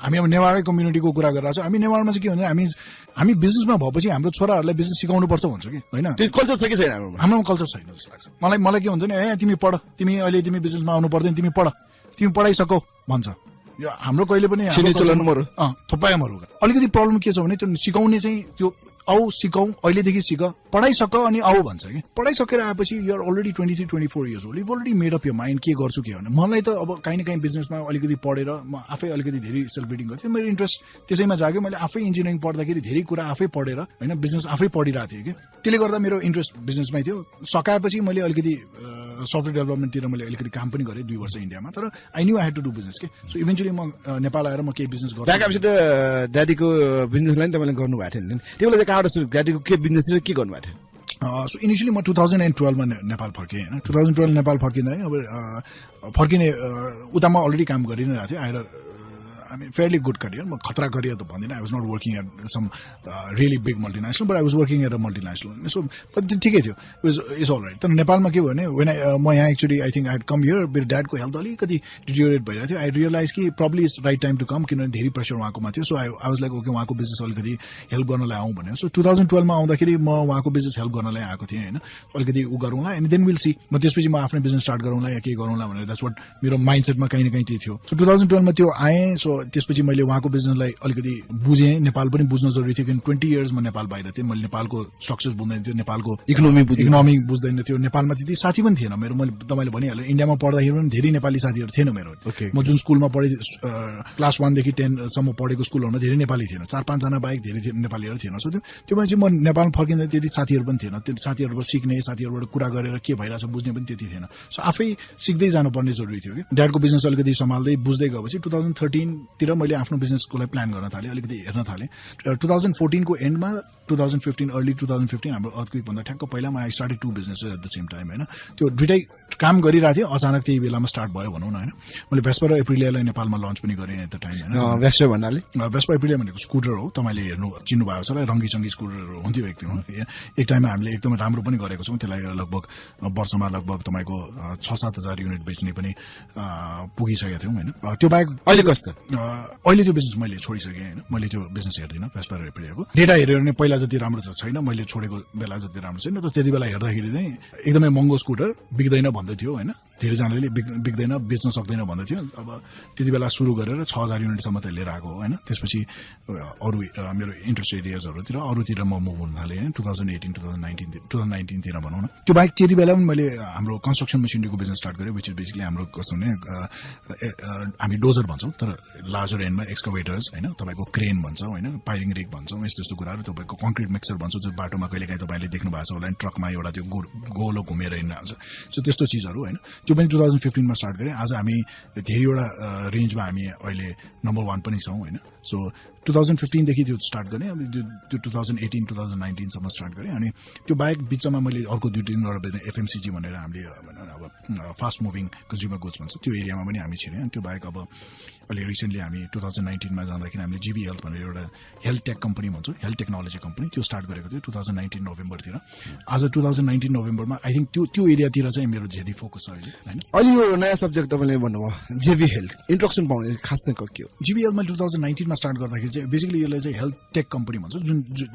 हामी अब नेवारै कम्युनिटीको कुरा गरिरहेको छौँ हामी नेवारमा चाहिँ के भने हामी बिजनेसमा भएपछि हाम्रो छोराहरूलाई बिजनेस सिकाउनु पर्छ भन्छ कि होइन त्यो कल्चर छ कि छैन हाम्रो कल्चर छैन जस्तो लाग्छ मलाई के हुन्छ भने तिमी पढ तिमी बिजनेसमा आउनु पर्दैन तिमी पढाइसकौ भन्छ यो हाम्रो कहिले पनि थोपायामहरू अलिकति प्रब्लम के छ भने त्यो सिकाउने चाहिँ त्यो आऊ सिकाऊ अहिलेदेखि सिक पढाइसक अनि आऊ भन्छ कि पढाइसकेर आएपछि you're already 23-24 years old you already made up यो माइन्ड के गर्छु के भने मलाई त अब काहीँ न काहीँ बिजनेसमा अलिकति पढेर म आफै अलिकति धेरै सेलिब्रेटिङ गर्थेँ मेरो इन्ट्रेस्ट त्यसैमा जाग्यो मैले आफै इन्जिनियरिङ पढ्दाखेरि धेरै कुरा आफै पढेर होइन बिजनेस आफै पढिरहेको थिएँ कि त्यसले गर्दा मेरो इन्ट्रेस्ट बिजनेसमै थियो सकाएपछि मैले अलिकति सफ्टवेयर डेभलपमेन्टतिर मैले अलिकति काम पनि गरेँ 2 वर्ष इन्डियामा तर I knew I had to do business के सो इभेन्चुली म नेपाल आएर म केही बिजनेस गरेँ ड्याडीको बिजनेसलाई नि तपाईँले गर्नुभएको थियो नि त्यो बेला चाहिँ कहाँबाट ड्याडीको के बिजनेस के गर्नुभएको थियो सो इनिसियली म 2012 मा नेपाल फर्केँ होइन 2012 नेपाल फर्किँदा अब फर्किने उता म अलरेडी काम गरि नै रहेको थिएँ आएर I mean, fairly good career. Khatra career to bandina. I was not working at some really big multinational, but I was working at a multinational. So, but ठीक है थियो. It's all right. तर नेपालमा के भने when म यहाँ actually I think I had come here, मेरो dad को health अलिकति deteriorate भइरहेको थियो. I realized कि probably it's right time to come किनभने धेरै pressure उहाँकोमा थियो. So I was like okay उहाँको business अलिकति help गर्नलाई आउँ भनेर. So 2012 मा आउँदाखेरि म उहाँको business help गर्नलाई आएको थिएँ हैन. अलिकति उ गरौँला and then we'll see. म त्यसपछि म आफ्नै business start गरौँला या के गरौँला भनेर that's what मेरो mindset मा कहीं न कहीं त्यो थियो. So 2012 मा त्यो आएँ. So त्यसपछि मैले उहाँको बिजनेसलाई अलिकति बुझेँ, नेपाल पनि बुझ्न जरुरी थियो, किन 20 इयर्स म नेपाल बाहिर थिएँ, मैले नेपालको स्ट्रक्चर्स बुझ्दैन थियो, नेपालको इकोनोमी बुझ्दैन थियो, नेपालमा त्यति साथी पनि थिएन मेरो। मैले तपाईँले भनिहालेँ इन्डियामा पढ्दाखेरि पनि धेरै नेपाली साथीहरू थिएन मेरो। म जुन स्कुलमा पढेँ क्लास 1 देखि 10 सम्म पढेको स्कुलहरूमा धेरै नेपाली थिएन, 4-5 जना बाहेक धेरै नेपालीहरू थिएन। सो त्यो चाहिँ म नेपालमा फर्किँदा त्यति साथीहरू पनि थिएन, त्यो साथीहरूबाट सिक्ने, साथीहरूबाट कुरा गरेर के भइरहेछ बुझ्ने पनि त्यति थिएन। सो आफै सिक्दै जानुपर्ने जरुरी थियो कि ड्याडको बिजनेस अलिकति सम्हाल्दै बुझ्दै गएपछि 2013 तिर मैले आफ्नो बिजनेसको लागि प्लान गर्न थालेँ, अलिकति हेर्न थालेँ। 2014 को एन्डमा 2015 अर्ली 2015 हाम्रो अर्थक्वेक भन्दा ठ्याक्क पहिला I started 2 businesses at the same time होइन। त्यो दुइटै काम गरिरहेको थिएँ, अचानक त्यही बेलामा स्टार्ट भयो भनौँ न होइन। मैले भेस्पा र एप्रिलियालाई नेपालमा लन्च पनि गरेँ एट द टाइम होइन। भेस्पा भन्नाले भेस्पा एप्रिलिया भनेको स्कुटर हो, तपाईँले चिन्नु भएको छ, रङ्गी स्कुटरहरू हुन्थ्यो एक टाइममा हामीले एकदमै राम्रो पनि गरेको छौँ। त्यसलाई लगभग वर्षमा लगभग तपाईँको 6-7 हजार युनिट बेच्ने पनि पुगिसकेका थियौँ होइन। त्यो बाहेक अहिले कस्तो? अहिले त्यो बिजनेस मैले छोडिसकेँ होइन, मैले त्यो बिजनेस हेर्दिनँ भेस्पा र एप्रिलियाको। डेटा हेऱ्यो भने पहिला जति राम्रो छैन, मैले छोडेको बेला जति राम्रो छैन। त त्यति बेला हेर्दाखेरि चाहिँ एकदमै महँगो स्कुटर बिग्दैन भन्दै थियो होइन, धेरैजनाले बिग्दैन, बेच्न सक्दैन भन्दै थियो। अब त्यति बेला सुरु गरेर 6,000 युनिटसम्म त लिएर आएको होइन। त्यसपछि अरू मेरो इन्ट्रेस्ट एरियाजहरूतिर अरूतिर म मुभ हुन थालेँ होइन। 2019 तिर भनौँ न। त्यो बाहेक त्यति बेला पनि मैले हाम्रो कन्स्ट्रक्सन मेसिनरीको बिजनेस स्टार्ट गरेँ, विच इज बेसिकली हाम्रो कस्तो भने हामी डोजर भन्छौँ, तर लार्जर एन्डमा एक्सकभेटर्स होइन, तपाईँको क्रेन भन्छौँ होइन, पाइलिङ रिग भन्छौँ, यस्तो कुराहरू। तपाईँको कङ्क्रिट मिक्सर भन्छौँ, जो बाटोमा कहिलेकाहीँ तपाईँले देख्नु भएको छ होला, ट्रकमा एउटा त्यो गोलो घुमेर हिँड्न आउँछ। सो त्यस्तो चिजहरू होइन। त्यो पनि 2015 मा स्टार्ट गरेँ। आज हामी धेरैवटा रेन्जमा हामी अहिले नम्बर 1 पनि छौँ होइन। सो 2015 देखि त्यो स्टार्ट गरेँ, अब त्यो 2018-2019 सम्म स्टार्ट गरेँ। अनि त्यो बाहेक बिचमा मैले अर्को 2-3वटा बिजनेस FMCG भनेर हामीले अब फास्ट मुभिङ कन्ज्युमर गुड्स भन्छ, त्यो एरियामा पनि हामी छिर्यौँ। त्यो बाहेक अब अहिले रिसेन्टली हामी 2019 मा जाँदाखेरि हामीले GB हेल्थ भनेर एउटा हेल्थ टेक कम्पनी भन्छौँ, हेल्थ टेक्नोलोजी कम्पनी, त्यो स्टार्ट गरेको थियो 2019 नोभेम्बरतिर। आज 2019 नोभेम्बरमा आई थिङ्क त्यो एरियातिर चाहिँ मेरो धेरै फोकस छ अहिले होइन। अहिले यो नयाँ सब्जेक्ट तपाईँले भन्नुभयो GB हेल्थ, इन्ट्रोडक्सन पाउने खास चाहिँ के हो? GB हेल्थ मैले 2019 मा स्टार्ट गर्दाखेरि चाहिँ बेसिकली यसलाई चाहिँ हेल्थ टेक कम्पनी भन्छ,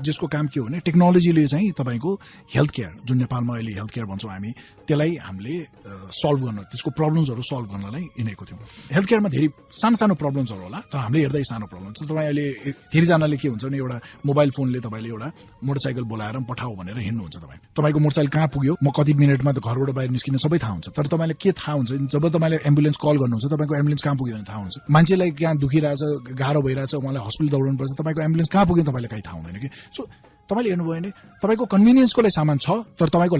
जसको काम के हो भने टेक्नोलोजीले चाहिँ तपाईँको हेल्थ केयर, जुन नेपालमा अहिले हेल्थ केयर भन्छौँ हामी, त्यसलाई हामीले सल्भ गर्न, त्यसको प्रब्लम्सहरू सल्भ गर्नलाई हिँडेको थियौँ। हेल्थ केयरमा धेरै सानो प्रब्लम्सहरू होला, तर हामीले हेर्दै सानो प्रब्लम छ। तपाईँ अहिले धेरैजनाले के हुन्छ भने एउटा मोबाइल फोनले तपाईँले एउटा मोटरसाइकल बोलाएर पठाऊ भनेर हिँड्नुहुन्छ। तपाईँको मोटरसाइकल कहाँ पुग्यो, म कति मिनटमा त घरबाट बाहिर निस्किन सबै थाहा हुन्छ। तर तपाईँले के थाहा हुन्छ, जब तपाईँले एम्बुलेन्स कल गर्नुहुन्छ, तपाईँको एम्बुलेन्स कहाँ पुग्यो भने थाहा हुन्छ। मान्छेलाई कहाँ दुखिरहेछ, गाह्रो भइरहेछ, उहाँलाई हस्पिटल दौडाउनुपर्छ, तपाईँको एम्बुलेन्स कहाँ पुग्यो तपाईँलाई कहीँ थाहा हुँदैन कि। सो तपाईँले हेर्नुभयो भने तपाईँको कन्भिनियन्सको लागि सामान छ, तर तपाईँको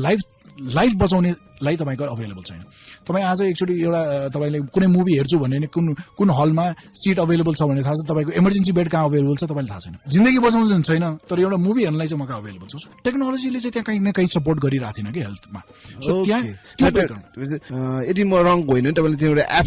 लाइफ बचाउनेलाई तपाईँको अभाइलेबल छैन। तपाईँ आज एकचोटि एउटा तपाईँले कुनै मुभी हेर्छु भने कुन हलमा सिट अभाइलेबल छ भने थाहा छ, तपाईँको इमर्जेन्सी बेड कहाँ अभाइलेबल छ तपाईँले थाहा छैन। जिन्दगी बचाउनु छैन, तर एउटा मुभी हेर्नलाई चाहिँ मका अभाइलेबल छ। टेक्नोलोजीले चाहिँ त्यहाँ कहीँ न कहीँ सपोर्ट गरिरहेको थिएन कि हेल्थमा। सो त्यहाँ यदि म रङ होइन तपाईँले त्यो एउटा एप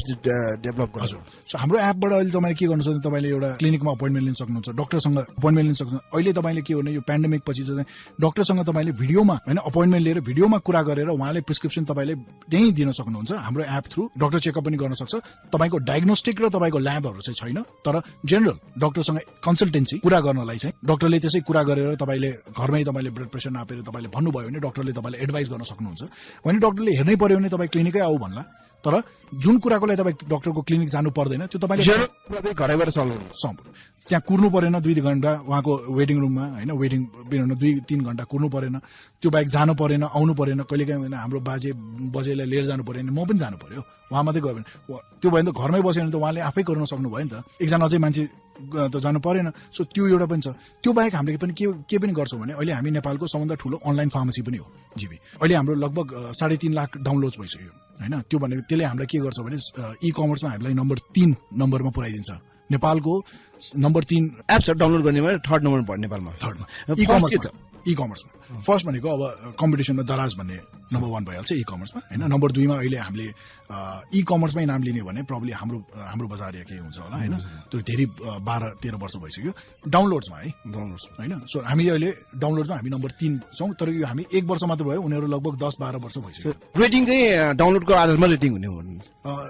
डेभलप गर्छ। सो हाम्रो एपबाट अहिले तपाईँले के गर्नु सक्छ, तपाईँले एउटा क्लिनिकमा अपोइन्टमेन्ट लिन सक्नुहुन्छ, डक्टरसँग अपोइन्टमेन्ट लिन सक्नुहुन्छ। अहिले तपाईँले के भने यो पेन्डेमिक पछि चाहिँ डक्टरसँग तपाईँले भिडियोमा होइन अपोइन्टमेन्ट लिएर भिडियोमा कुरा गरेर उहाँले प्रिस्क्रिप्सन तपाईँले त्यहीँ दिन सक्नुहुन्छ। हाम्रो एप थ्रु डक्टर चेकअप पनि गर्न सक्छ। तपाईँको डायग्नोस्टिक र तपाईँको ल्याबहरू चाहिँ छैन, तर जेनरल डक्टरसँग कन्सल्टेन्सी कुरा गर्नलाई चाहिँ डक्टरले त्यसै कुरा गरेर तपाईँले घरमै तपाईँले ब्लड प्रेसर नापेर तपाईँले भन्नुभयो भने डक्टरले तपाईँलाई एडभाइस गर्न सक्नुहुन्छ। भने डक्टरले हेर्नै पर्यो भने तपाईँ क्लिनिकै आऊ भन्ला, तर जुन कुराको लागि तपाईँ डक्टरको क्लिनिक जानु पर्दैन, त्यो तपाईँले घरैबाट सम्पूर्ण त्यहाँ कुर्नु परेन 2 घण्टा उहाँको वेटिङ रुममा होइन, वेटिङ 2-3 घण्टा कुर्नु परेन। त्यो बाहेक जानु परेन, आउनु परेन, कहिलेकाहीँ होइन हाम्रो बजेलाई लिएर जानु पऱ्यो भने म पनि जानु पर्यो, उहाँ मात्रै गयो भने त्यो भयो भने त घरमै बस्यो भने त उहाँले आफै गर्न सक्नुभयो नि त, एकजना अझै मान्छे त जानु परेन। सो त्यो एउटा पनि छ। त्यो बाहेक हामीले पनि के पनि गर्छौँ भने अहिले हामी नेपालको सबभन्दा ठुलो अनलाइन फार्मेसी पनि हो GB। अहिले हाम्रो लगभग 3.5 लाख डाउनलोड भइसक्यो होइन। त्यो भनेको त्यसले हामीलाई के गर्छ भने ई-कमर्समा हामीलाई नम्बर 3 नम्बरमा पुऱ्याइदिन्छ। नेपालको नम्बर 3 एप्सहरू डाउनलोड गर्ने भए 3rd नम्बर भयो नेपालमा। ई-कमर्समा फर्स्ट भनेको अब कम्पिटिसनमा दराज भन्ने नम्बर 1 भइहाल्छ ई-कमर्समा होइन। नम्बर 2 मा अहिले हामीले ई-कमर्समै नाम लिने भने प्रब्लम हाम्रो बजार या केही हुन्छ होला होइन। त्यो धेरै 12-13 वर्ष भइसक्यो। डाउनलोड्समा है, होइन। सो हामी अहिले डाउनलोड्समा हामी नम्बर 3 छौँ, तर यो हामी 1 वर्ष मात्र भयो, उनीहरू लगभग 10-12 वर्ष भइसक्यो। रेटिङ चाहिँ डाउनलोडको आधारमा रेटिङ हुने हो?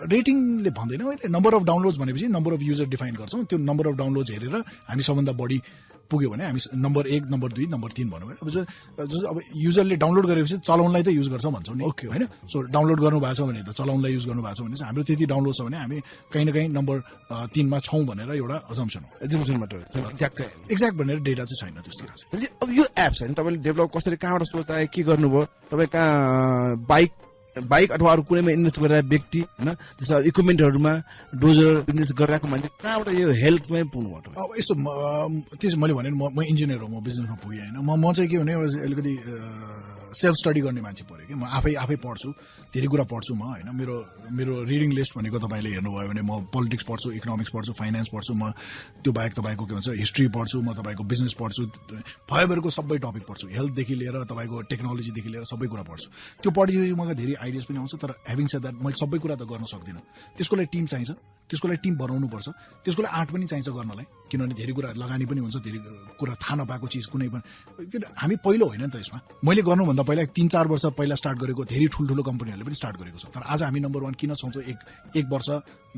रेटिङले भन्दैन, अहिले नम्बर अफ डाउनलोड्स भनेपछि नम्बर अफ युजर डिफाइन गर्छौँ। त्यो नम्बर अफ डाउनलोड्स हेरेर हामी सबभन्दा बढी पुग्यो भने हामी नम्बर 1 नम्बर 2 नम्बर 3 भनौँ अब युजरले डाउनलोड गरेपछि चलाउनलाई त युज गर्छ भन्छौँ नि होइन सो डाउनलोड गर्नु भएको छ भने त चलाउनलाई युज गर्नु भएको छ भने चाहिँ हाम्रो त्यति डाउनलोड छ भने हामी कहीँ न कहीँ नम्बर 3 मा छौँ भनेर एउटा अजम्पसन हो एक्ज्याक्ट भनेर डेटा चाहिँ छैन त्यस्तो चाहिँ अब यो एप्स होइन तपाईँले डेभलप कसरी कहाँबाट सोचाए के गर्नुभयो तपाईँ कहाँ बाइक अथवा अरू कुनैमा इन्भेस्ट गरेर व्यक्ति होइन त्यसो इक्विपमेन्टहरूमा डोजर बिजनेस गरिरहेको मान्छे कहाँबाट यो हेल्थमै पुग्नुभयो अब यस्तो त्यस मैले भने म इन्जिनियर हो म बिजनेसमा पुगेँ होइन म चाहिँ के भने अलिकति सेल्फ स्टडी गर्ने मान्छे पऱ्यो कि म आफै पढ्छु धेरै कुरा पढ्छु म होइन मेरो रिडिङ लिस्ट भनेको तपाईँले हेर्नुभयो भने म पोलिटिक्स पढ्छु इकोनोमिक्स पढ्छु फाइनेन्स पढ्छु म त्यो बाहेक तपाईँको के भन्छ हिस्ट्री पढ्छु म तपाईँको बिजनेस पढ्छु भयोभरको सबै टपिक पढ्छु हेल्थदेखि लिएर तपाईँको टेक्नोलोजीदेखि लिएर सबै कुरा पढ्छु त्यो पढेपछि मलाई धेरै आइडियाज पनि आउँछ तर ह्याभिङ सेड द्याट मैले सबै कुरा त गर्न सक्दिनँ त्यसको लागि टिम चाहिन्छ त्यसको लागि टिम बनाउनुपर्छ त्यसको लागि आँट पनि चाहिन्छ गर्नलाई किनभने धेरै कुरा लगानी पनि हुन्छ धेरै कुरा थाहा नपाएको चिज कुनै पनि हामी पहिलो होइन नि त यसमा मैले गर्नुभन्दा पहिला 3-4 वर्ष पहिला स्टार्ट गरेको धेरै ठुल्ठुलो कम्पनीहरूले पनि स्टार्ट गरेको छ तर आज हामी नम्बर 1 किन छौँ त एक वर्ष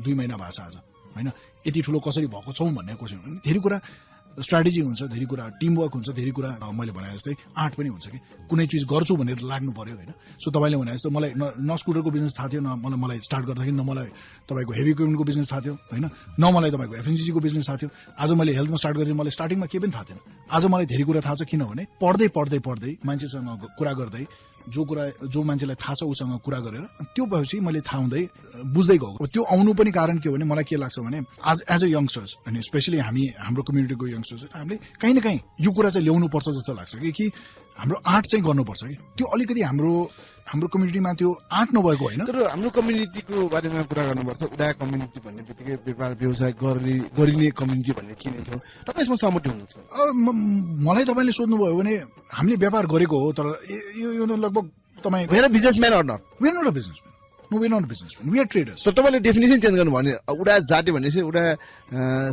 2 महिना भएको छ आज होइन यति ठुलो कसरी भएको छौँ भन्ने क्वेसन धेरै कुरा स्ट्राटेजी हुन्छ धेरै कुरा टिमवर्क हुन्छ धेरै कुरा मैले भने जस्तै आँट पनि हुन्छ कि कुनै चिज गर्छु भनेर लाग्नु पर्यो होइन सो तपाईँले भने जस्तो मलाई न स्कुटरको बिजनेस थाहा थियो न मलाई स्टार्ट गर्दाखेरि न मलाई तपाईँको हेभी इक्विपमेन्टको बिजनेस थाहा थियो होइन न मलाई तपाईँको एफएनजीको बिजनेस थाहा थियो आज मैले हेल्थमा स्टार्ट गरेँ मलाई स्टार्टिङमा केही पनि थाहा थिएन आज मलाई धेरै कुरा थाहा छ किनभने पढ्दै मान्छेसँग कुरा गर्दै जो मान्छेलाई थाहा छ उसँग कुरा गरेर त्यो भएपछि मैले थाहा हुँदै बुझ्दै गएको त्यो आउनु पनि कारण के हो भने मलाई के लाग्छ भने एज अ यङ्स्टर्स अनि स्पेसली हाम्रो कम्युनिटीको यङ्स्टर्स हामीले कहीँ न कहीँ यो कुरा चाहिँ ल्याउनु पर्छ जस्तो लाग्छ कि हाम्रो आँट चाहिँ गर्नुपर्छ कि त्यो अलिकति हाम्रो कम्युनिटीमा त्यो आँट नभएको होइन तर हाम्रो कम्युनिटीको बारेमा कुरा गर्नुपर्छ उडा कम्युनिटी भन्ने बित्तिकै व्यापार व्यवसाय गरिने कम्युनिटी भन्ने चिनेछौँ तपाईँ यसमा सहमति हुनुहुन्छ मलाई तपाईँले सोध्नुभयो भने हामीले व्यापार गरेको हो तर यो लगभग तपाईँ businessman or not we are not a businessman No, we're not businessmen. We are traders. So, तपाईँले डेफिनेसन चेन्ज गर्नु भने उडा जाति भनेपछि उडा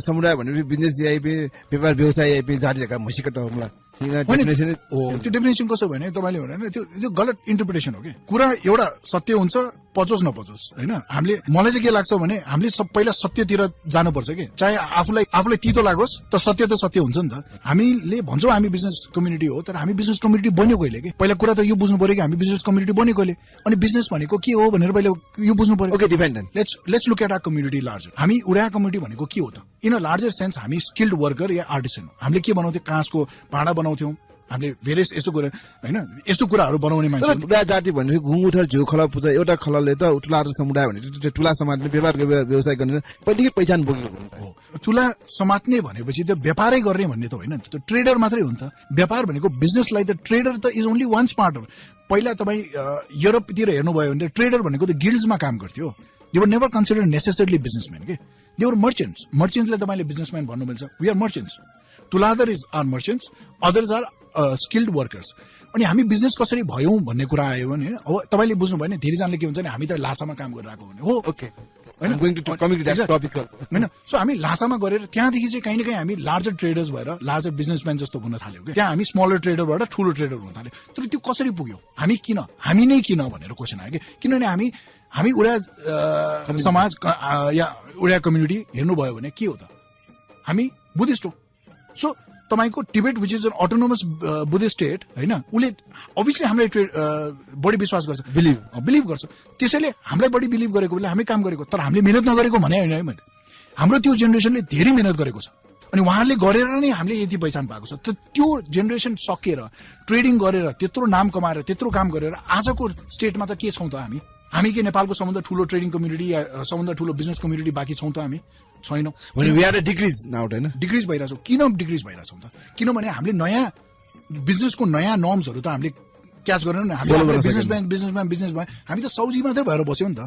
समुदाय भनेपछि बिजनेस आइपी व्यापार व्यवसाय आइपी जातिका मसिकटा होला त्यो डेफिनेसन कसो भने तपाईँले भने त्यो गलत इन्टरप्रिटेसन हो कि कुरा एउटा सत्य हुन्छ पचोस् नपचोस् होइन मलाई चाहिँ के लाग्छ भने हामीले पहिला सत्यतिर जानुपर्छ कि चाहे आफूलाई तितो लागोस् त सत्य हुन्छ नि त हामीले भन्छौँ हामी बिजनेस कम्युनिटी हो तर हामी बिजनेस कम्युनिटी बन्यो कहिले कि पहिला कुरा त यो बुझ्नु पर्यो कि हामी बिजनेस कम्युनिटी बन्यो कहिले अनि बिजनेस भनेको के हो भनेर पहिला यो बुझ्नु पर्यो okay dependent let's look at our community larger हामी उडा कम्युनिटी भनेको के हो त इन अ लार्जर सेन्स हामी स्किल्ड वर्कर या आर्टिसन हो हामीले के बनाउँथ्यौँ काँचको भाँडा बनाउँथ्यौँ हामीले भेरियस यस्तो कुरा होइन यस्तो कुराहरू बनाउने मान्छे ठुला जाति भनेपछि घुमुथर झिउ खला पूजा एउटा खलाले त ठुला समुदाय भने ठुला समाजले व्यापार व्यवसाय गर्ने पहिलेकै पहिचान बोकेको हो ठुला समात्ने भनेपछि त व्यापारै गर्ने भन्ने त होइन त्यो ट्रेडर मात्रै हो नि त व्यापार भनेको बिजनेसलाई त ट्रेडर त इज ओन्ली वान पार्ट हो पहिला तपाईँ युरोपतिर हेर्नुभयो भने ट्रेडर भनेको त गिल्ड्समा काम गर्थ्यो they were never consider necessarily businessman के दे वर मर्चेन्ट्सलाई तपाईँले बिजनेसम्यान भन्नु मिल्छ we are merchants Tuladhar is are merchants others are skilled workers अनि हामी बिजनेस कसरी भयौँ भन्ने कुरा आयो भने अब तपाईँले बुझ्नु भयो भने धेरैजनाले के हुन्छ भने हामी त लासामा काम गरिरहेको भने हो ओके होइन सो हामी लासामा गरेर त्यहाँदेखि चाहिँ कहीँ न कहीँ हामी लार्जर ट्रेडर्स भएर लार्जर बिजनेसम्यान जस्तो हुन थाल्यो कि त्यहाँ हामी स्मलर ट्रेडरबाट ठुलो ट्रेडर हुन थाल्यो तर त्यो कसरी पुग्यो हामी नै किन भनेर क्वेसन आयो कि किनभने हामी उडा समाज या उडा कम्युनिटी हेर्नुभयो भने के हो त हामी बुद्धिस्ट हो सो तपाईँको Tibet which is an autonomous Buddhist state होइन उसले अभियसली हामीलाई बढी विश्वास गर्छ बिलिभ गर्छ त्यसैले हामीलाई बढी बिलिभ गरेको बेला हामी काम गरेको तर हामीले मिहिनेत नगरेको भने होइन है मैले हाम्रो त्यो जेनेरेसनले धेरै मिहिनेत गरेको छ अनि उहाँहरूले गरेर नै हामीले यति पहिचान पाएको छ त्यो जेनेरेसन सकेर ट्रेडिङ गरेर त्यत्रो नाम कमाएर त्यत्रो काम गरेर आजको स्टेटमा त के छौँ त हामी के नेपालको सबभन्दा ठुलो ट्रेडिङ कम्युनिटी या सबभन्दा ठुलो बिजनेस कम्युनिटी बाँकी छौँ त हामी छैनौँ डिक्रिज भइरहेछौँ किन डिक्रिज भइरहेछौँ त किनभने हामीले नयाँ बिजनेसको नयाँ नर्म्सहरू त हामीले क्याच गरेन बिजनेसम्यान हामी त सौजी मात्रै भएर बस्यौँ नि त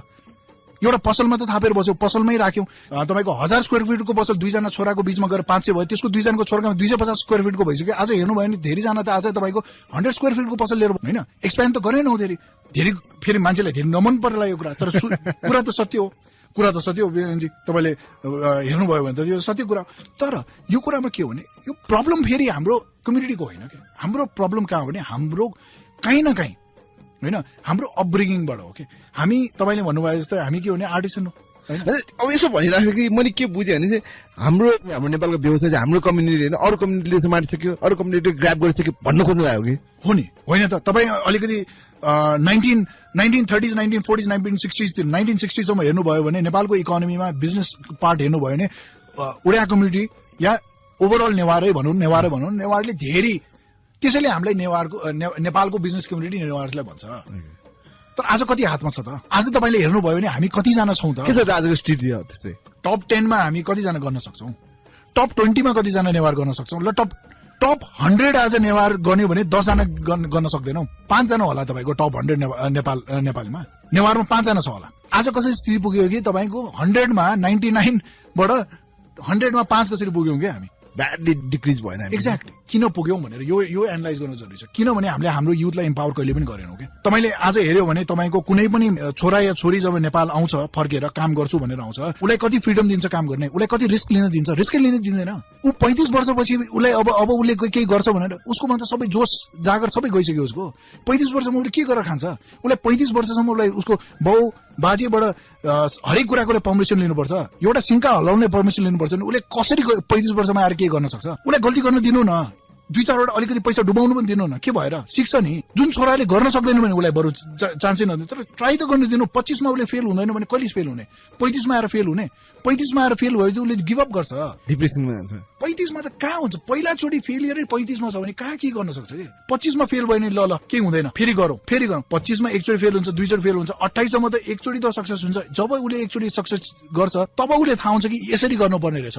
एउटा पसलमा त थापेर बस्यौँ पसलमै राख्यौँ तपाईँको 1000 स्क्वायर फिटको पसल 2 जना छोराको बिचमा गएर 500 भयो त्यसको 2 जनाको छोराको 250 स्क्वायर फिटको भइसक्यो आज हेर्नुभयो भने धेरैजना त आज तपाईँको 100 स्क्वायर फिटको पसल लिएर होइन एक्सप्यान्ड त गरेनौ धेरै फेरि मान्छेलाई धेरै नमन पर्ला यो कुरा तर कुरा त सत्य हो विजयजी तपाईँले हेर्नुभयो भने त यो सत्य कुरा तर यो कुरामा के हो भने यो प्रब्लम फेरि हाम्रो कम्युनिटीको होइन कि हाम्रो प्रब्लम कहाँ हो भने हाम्रो कहीँ न कहीँ होइन हाम्रो अपब्रिङिङबाट हो कि हामी तपाईँले भन्नुभयो जस्तै हामी के हो भने आर्टिसन हो अब यसो भनिराख्यो कि मैले के बुझेँ भने चाहिँ हाम्रो नेपालको व्यवसाय चाहिँ हाम्रो कम्युनिटी होइन अरू कम्युनिटीले चाहिँ मारिसक्यो अरू कम्युनिटी ग्राब गरिसक्यो भन्नु खोज्नु आयो कि हो नि होइन त तपाईँ अलिकति 1930s 1940s 1960s 1960s सम्म हेर्नुभयो भने नेपालको इकोनोमीमा बिजनेस पार्ट हेर्नुभयो भने उडा कम्युनिटी या ओभरअल नेवारै भनौँ नेवारले धेरै त्यसैले हामीलाई नेपालको बिजनेस कम्युनिटी नेवारलाई भन्छ तर आज कति हातमा छ त आज तपाईले हेर्नुभयो भने हामी कतिजना छौँ त के छ आजको स्थिति हो त्यसै टप 10 मा हामी कतिजना गर्न सक्छौँ टप 20 मा कतिजना नेवार गर्न सक्छौँ ल टप 100 आज नेवार गर्यो भने 10 जना गर्न सक्दैनौ 5 जना होला तपाईको टप 100 नेपालमा नेवारमा 5 जना छ होला आज कसरी स्थिति पुग्यो कि तपाईको 100 मा 99 बाट 100 मा 5 कसरी पुग्यौं के हामी ब्याडली डिक्रिज भएन एक्ज्याक्टली किन पुग्यौं भनेर यो एनालाइज गर्न जरुरी छ किनभने हामीले हाम्रो युथलाई एम्पावर कहिले पनि गरेनौं के तपाईले आज हेर्यो भने तपाईको कुनै पनि छोरा या छोरी जब नेपाल आउँछ फर्केर काम गर्छु भनेर आउँछ उलाई कति फ्रीडम दिन्छ काम गर्ने उलाई कति रिस्क लिन दिन्छ रिस्कै लिन दिँदैन उ 35 वर्षपछि उलाई अब उले केही गर्छ भनेर उसको त सबै जोश जागर सबै गइसक्यो उसको 35 वर्षमा उले के गरेर खान्छ उलाई 35 वर्षसम्म उलाई उसको बाउ बाजेबाट हरेक कुराको पर्मिसन लिनुपर्छ एउटा सिंका हलाउने पर्मिसन लिनुपर्छ उले कसरी 35 वर्षमा आएर के गर्न सक्छ उलाई गल्ती गर्न दिनु न 2-4 वटा अलिकति पैसा डुबाउनु पनि दिनु न के भएर सिक्छ नि जुन छोराले गर्न सक्दैन भने उलाई बरु चान्सै नदिनु तर ट्राई त गर्न दिनु 25 मा उले फेल हुँदैन भने कहिले फेल हुने 35 मा आएर फेल हुने 35 मा आएर फेल भयो उले गिभ अप गर्छ डिप्रेसनमा जान्छ 35 मा त कहाँ हुन्छ पहिला चोटी फेलियरै 35 मा छ भने कहाँ के गर्न सक्छ के 25 मा फेल भयो नि ल के हुँदैन फेरि गरौँ 25 मा एकचोटी फेल हुन्छ दुईचोटी फेल हुन्छ 28 सम्म त एकचोटी त सक्सेस हुन्छ जब उले एकचोटी सक्सेस गर्छ तब उले थाहा हुन्छ कि यसरी गर्नुपर्ने रहेछ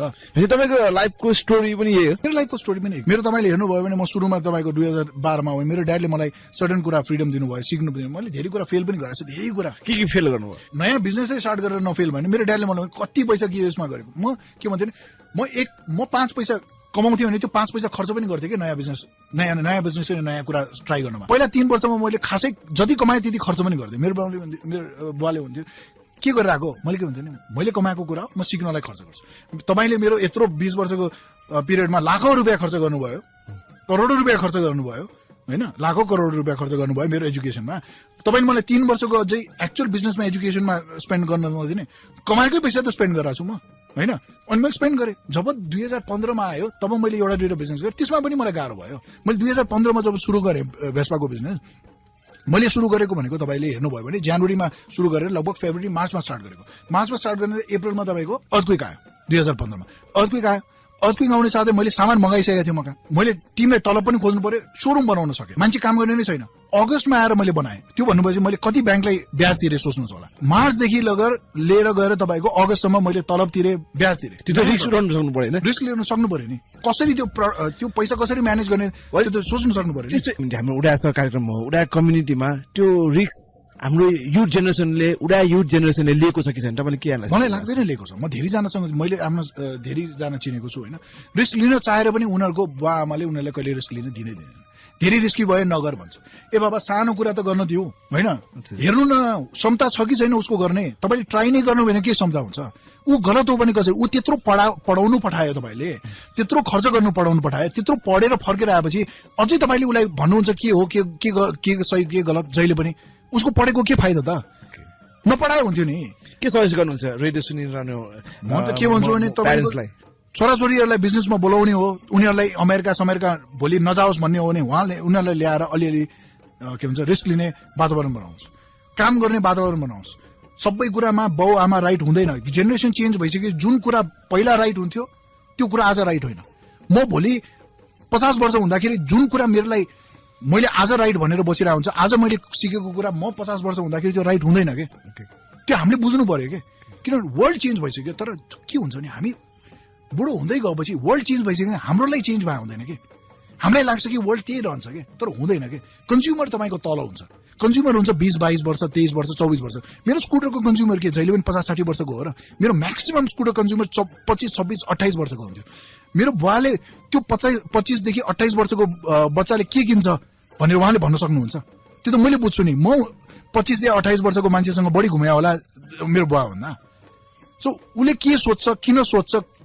तपाईको लाइफको स्टोरी पनि यही हो मेरो लाइफको स्टोरी पनि मेरो तपाईले हेर्नुभयो भने म सुरुमा तपाईको 2012 मा हो मेरो ड्याडले मलाई सर्टेन कुरा फ्रीडम दिनुभयो सिक्नु दिनु मैले धेरै कुरा फेल पनि गरेछु धेरै कुरा के फेल गर्नुभयो नयाँ बिजनेसै स्टार्ट गरेर नफेल भने मेरो ड्याडले मलाई कति पैसा के यसमा गरेको म के भन्थे म 5 पैसा कमाउँथेँ भने त्यो 5 पैसा खर्च पनि गर्थेँ कि नयाँ बिजनेस नयाँ कुरा ट्राई गर्नमा पहिला 3 वर्षमा मैले खासै जति कमाएँ त्यति खर्च पनि गर्थेँ मेरो बुवाले भन्थ्यो के गरेर आएको मैले के भन्थे नि मैले कमाएको कुरा म सिक्नलाई खर्च गर्छु तपाईले मेरो यत्रो 20 वर्षको पिरियडमा लाखौं रुपैयाँ खर्च गर्नुभयो करोडौं रुपैयाँ खर्च गर्नुभयो हैन लाखौं करोड रुपैयाँ खर्च गर्नुभयो मेरो एजुकेसनमा तपाईले मलाई 3 वर्षको अझै एक्चुअल बिजनेसमा एजुकेसनमा स्पेन्ड गर्न नदिने कमाएकै पैसा त स्पेन्ड गरेर छु म हैन अनि मैले स्पेन्ड गरे जब 2015 मा आयो तब मैले एउटा दुईटा बिजनेस गरे त्यसमा पनि मलाई गाह्रो भयो मैले 2015 मा जब सुरु गरे भेस्पाको बिजनेस मैले सुरु गरेको भनेको तपाईले हेर्नुभयो भने जनवरीमा सुरु गरेर लगभग फेब्रुअरी मार्चमा स्टार्ट गरेको मार्चमा स्टार्ट गर्ने अप्रिलमा तपाईको अर्थक्वेक आयो 2015 मा अर्थक्वेक आउने साथै मैले सामान मगाइसकेको थिएँ मैले टिमलाई तलब पनि खोज्नु पर्यो शोरूम बनाउन सके मान्छे काम गर्ने नै छैन अगस्तमा आएर मैले बनाएँ त्यो भन्नुभएपछि मैले कति ब्याङ्कलाई ब्याज तिरे सोच्नुहोस् होला मार्चदेखि लिएर गएर तपाईको अगस्तसम्म मैले तलब तिरे ब्याज तिरे त्यो त रिस्क लिन सक्नु पर्यो रिस्क लिन सक्नु पर्यो नि कसरी त्यो पैसा कसरी म्यानेज गर्ने त्यो त सोच्नु सक्नु पर्यो हाम्रो उडा कार्यक्रम हो उडा कम्युनिटीमा त्यो रिस्क हाम्रो युथ जेनेरेसनले लिएको छ कि छैन तपाईले के लाग्छ मलाई लाग्दैन लिएको छ म धेरै जनासँग मैले आफ्नो धेरै जना चिनेको छु हैन रिस्क लिन चाहेर पनि उनीहरुको बुवा आमाले उनीहरुलाई कहिले रिस्क लिन दिँदैन धेरै रिस्की भयो नगर भन्छ ए बाबा सानो कुरा त गर्न दियो हैन हेर्नु न क्षमता छ कि छैन उसको गर्ने तपाईले ट्राई नै गर्नु भएन के क्षमता हुन्छ उ गलत हो पनि कसरी उ त्यत्रो पढाउनु पठायो तपाईले त्यत्रो खर्च गर्नु पढाउनु पठायो त्यत्रो पढेर फर्केर आएपछि अझै तपाईले उलाई भन्नुहुन्छ के हो के सही के गलत जहिले पनि उसको पढेको के फाइदा त नपढाए हुन्थ्यो नि के सजेस्ट गर्नुहुन्छ रेडियो सुनिरहनु म त के भन्छु भने तपाईलाई छोराछोरीहरुलाई बिजनेसमा बोलाउने हो उनीहरुलाई अमेरिका भोलि नजाओस् भन्ने हो भने उनीहरुलाई ल्याएर अलिअलि के भन्छ रिस्क लिने वातावरण बनाउँछ काम गर्ने वातावरण बनाउँछ सबै कुरामा बाउ आमा राइट हुँदैन जेनेरेसन चेन्ज भइसक्यो जुन कुरा पहिला राइट हुन्थ्यो त्यो कुरा आज राइट होइन म भोलि 50 वर्ष हुँदाखेरि जुन कुरा मेरोलाई मैले आज राइट भनेर बसिरहेको हुन्छ आज मैले सिकेको कुरा म 50 वर्ष हुँदाखेरि त्यो राइट हुँदैन के त्यो हामीले बुझ्नु पर्यो के किनभने वर्ल्ड चेन्ज भइसक्यो तर के हुन्छ भने हामी बुढो हुँदै गएपछि वर्ल्ड चेन्ज भइसक्यो हाम्रो लागि चेन्ज भए हुँदैन के हामीलाई लाग्छ कि वर्ल्ड त्यही रहन्छ के तर हुँदैन के कन्ज्युमर तपाईको तल हुन्छ कन्ज्युमर हुन्छ 20-22 वर्ष 23 वर्ष 24 वर्ष मेरो स्कुटरको कन्ज्युमर के जहिले पनि 50-60 वर्षको हो र मेरो म्याक्सिमम स्कुटर कन्ज्युमर 25-26-28 वर्षको हुन्थ्यो मेरो बुवाले त्यो 25 देखि 28 वर्षको बच्चाले के किन्छ भनेर उहाँले भन्न सक्नुहुन्छ त्यो त मैले बुझ्छु नि म 25 या 28 वर्षको मान्छेसँग बढी घुम्या होला मेरो बुवा भन्दा सो उले के सोच्छ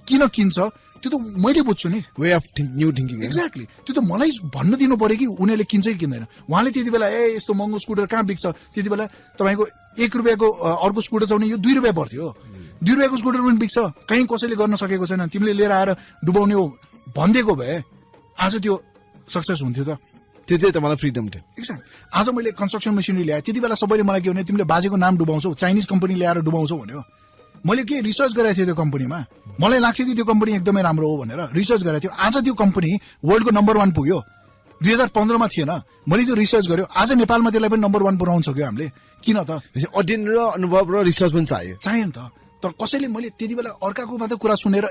किन किन्छ त्यो त मैले बुझ्छु नि way of new thinking exactly त्यो त मलाई भन्न दिनु पर्यो कि उनीहरूले किन्छ कि किन्दैन उहाँले त्यति बेला यस्तो महँगो स्कुटर कहाँ बिक्छ त्यति बेला तपाईको 1 रुपैयाँको अर्को स्कुटर छ भने यो 2 रुपैयाँ पर्थ्यो 2 रुपियाँको स्कुटर पनि बिक्छ, कहीँ कसैले गर्न सकेको छैन, तिमीले लिएर आएर डुबाउने हो भनिदिएको भए आज त्यो सक्सेस हुन्थ्यो त। त्यो चाहिँ तपाईँलाई फ्रिडम थियो। एक्ज्याक्ट। आज मैले कन्स्ट्रक्सन मेसिनरी ल्याएँ, त्यति बेला सबैले मलाई के भने तिमीले बाजेको नाम डुबाउँछौ, चाइनिज कम्पनी ल्याएर डुबाउँछौ भन्यो। मैले के रिसर्च गरेको थिएँ त्यो कम्पनीमा, मलाई लाग्थ्यो कि त्यो कम्पनी एकदमै राम्रो हो भनेर रिसर्च गरेको थियो। आज त्यो कम्पनी वर्ल्डको नम्बर 1 पुग्यो, 2015 मा थिएन। मैले त्यो रिसर्च गर्यो, आज नेपालमा त्यसलाई पनि नम्बर 1 पुर्याउन सक्यो हामीले। किन त? अध्ययन र अनुभव र रिसर्च पनि चाहियो नि त। तर कसैले मैले त्यति बेला अर्काको मात्रै कुरा सुनेर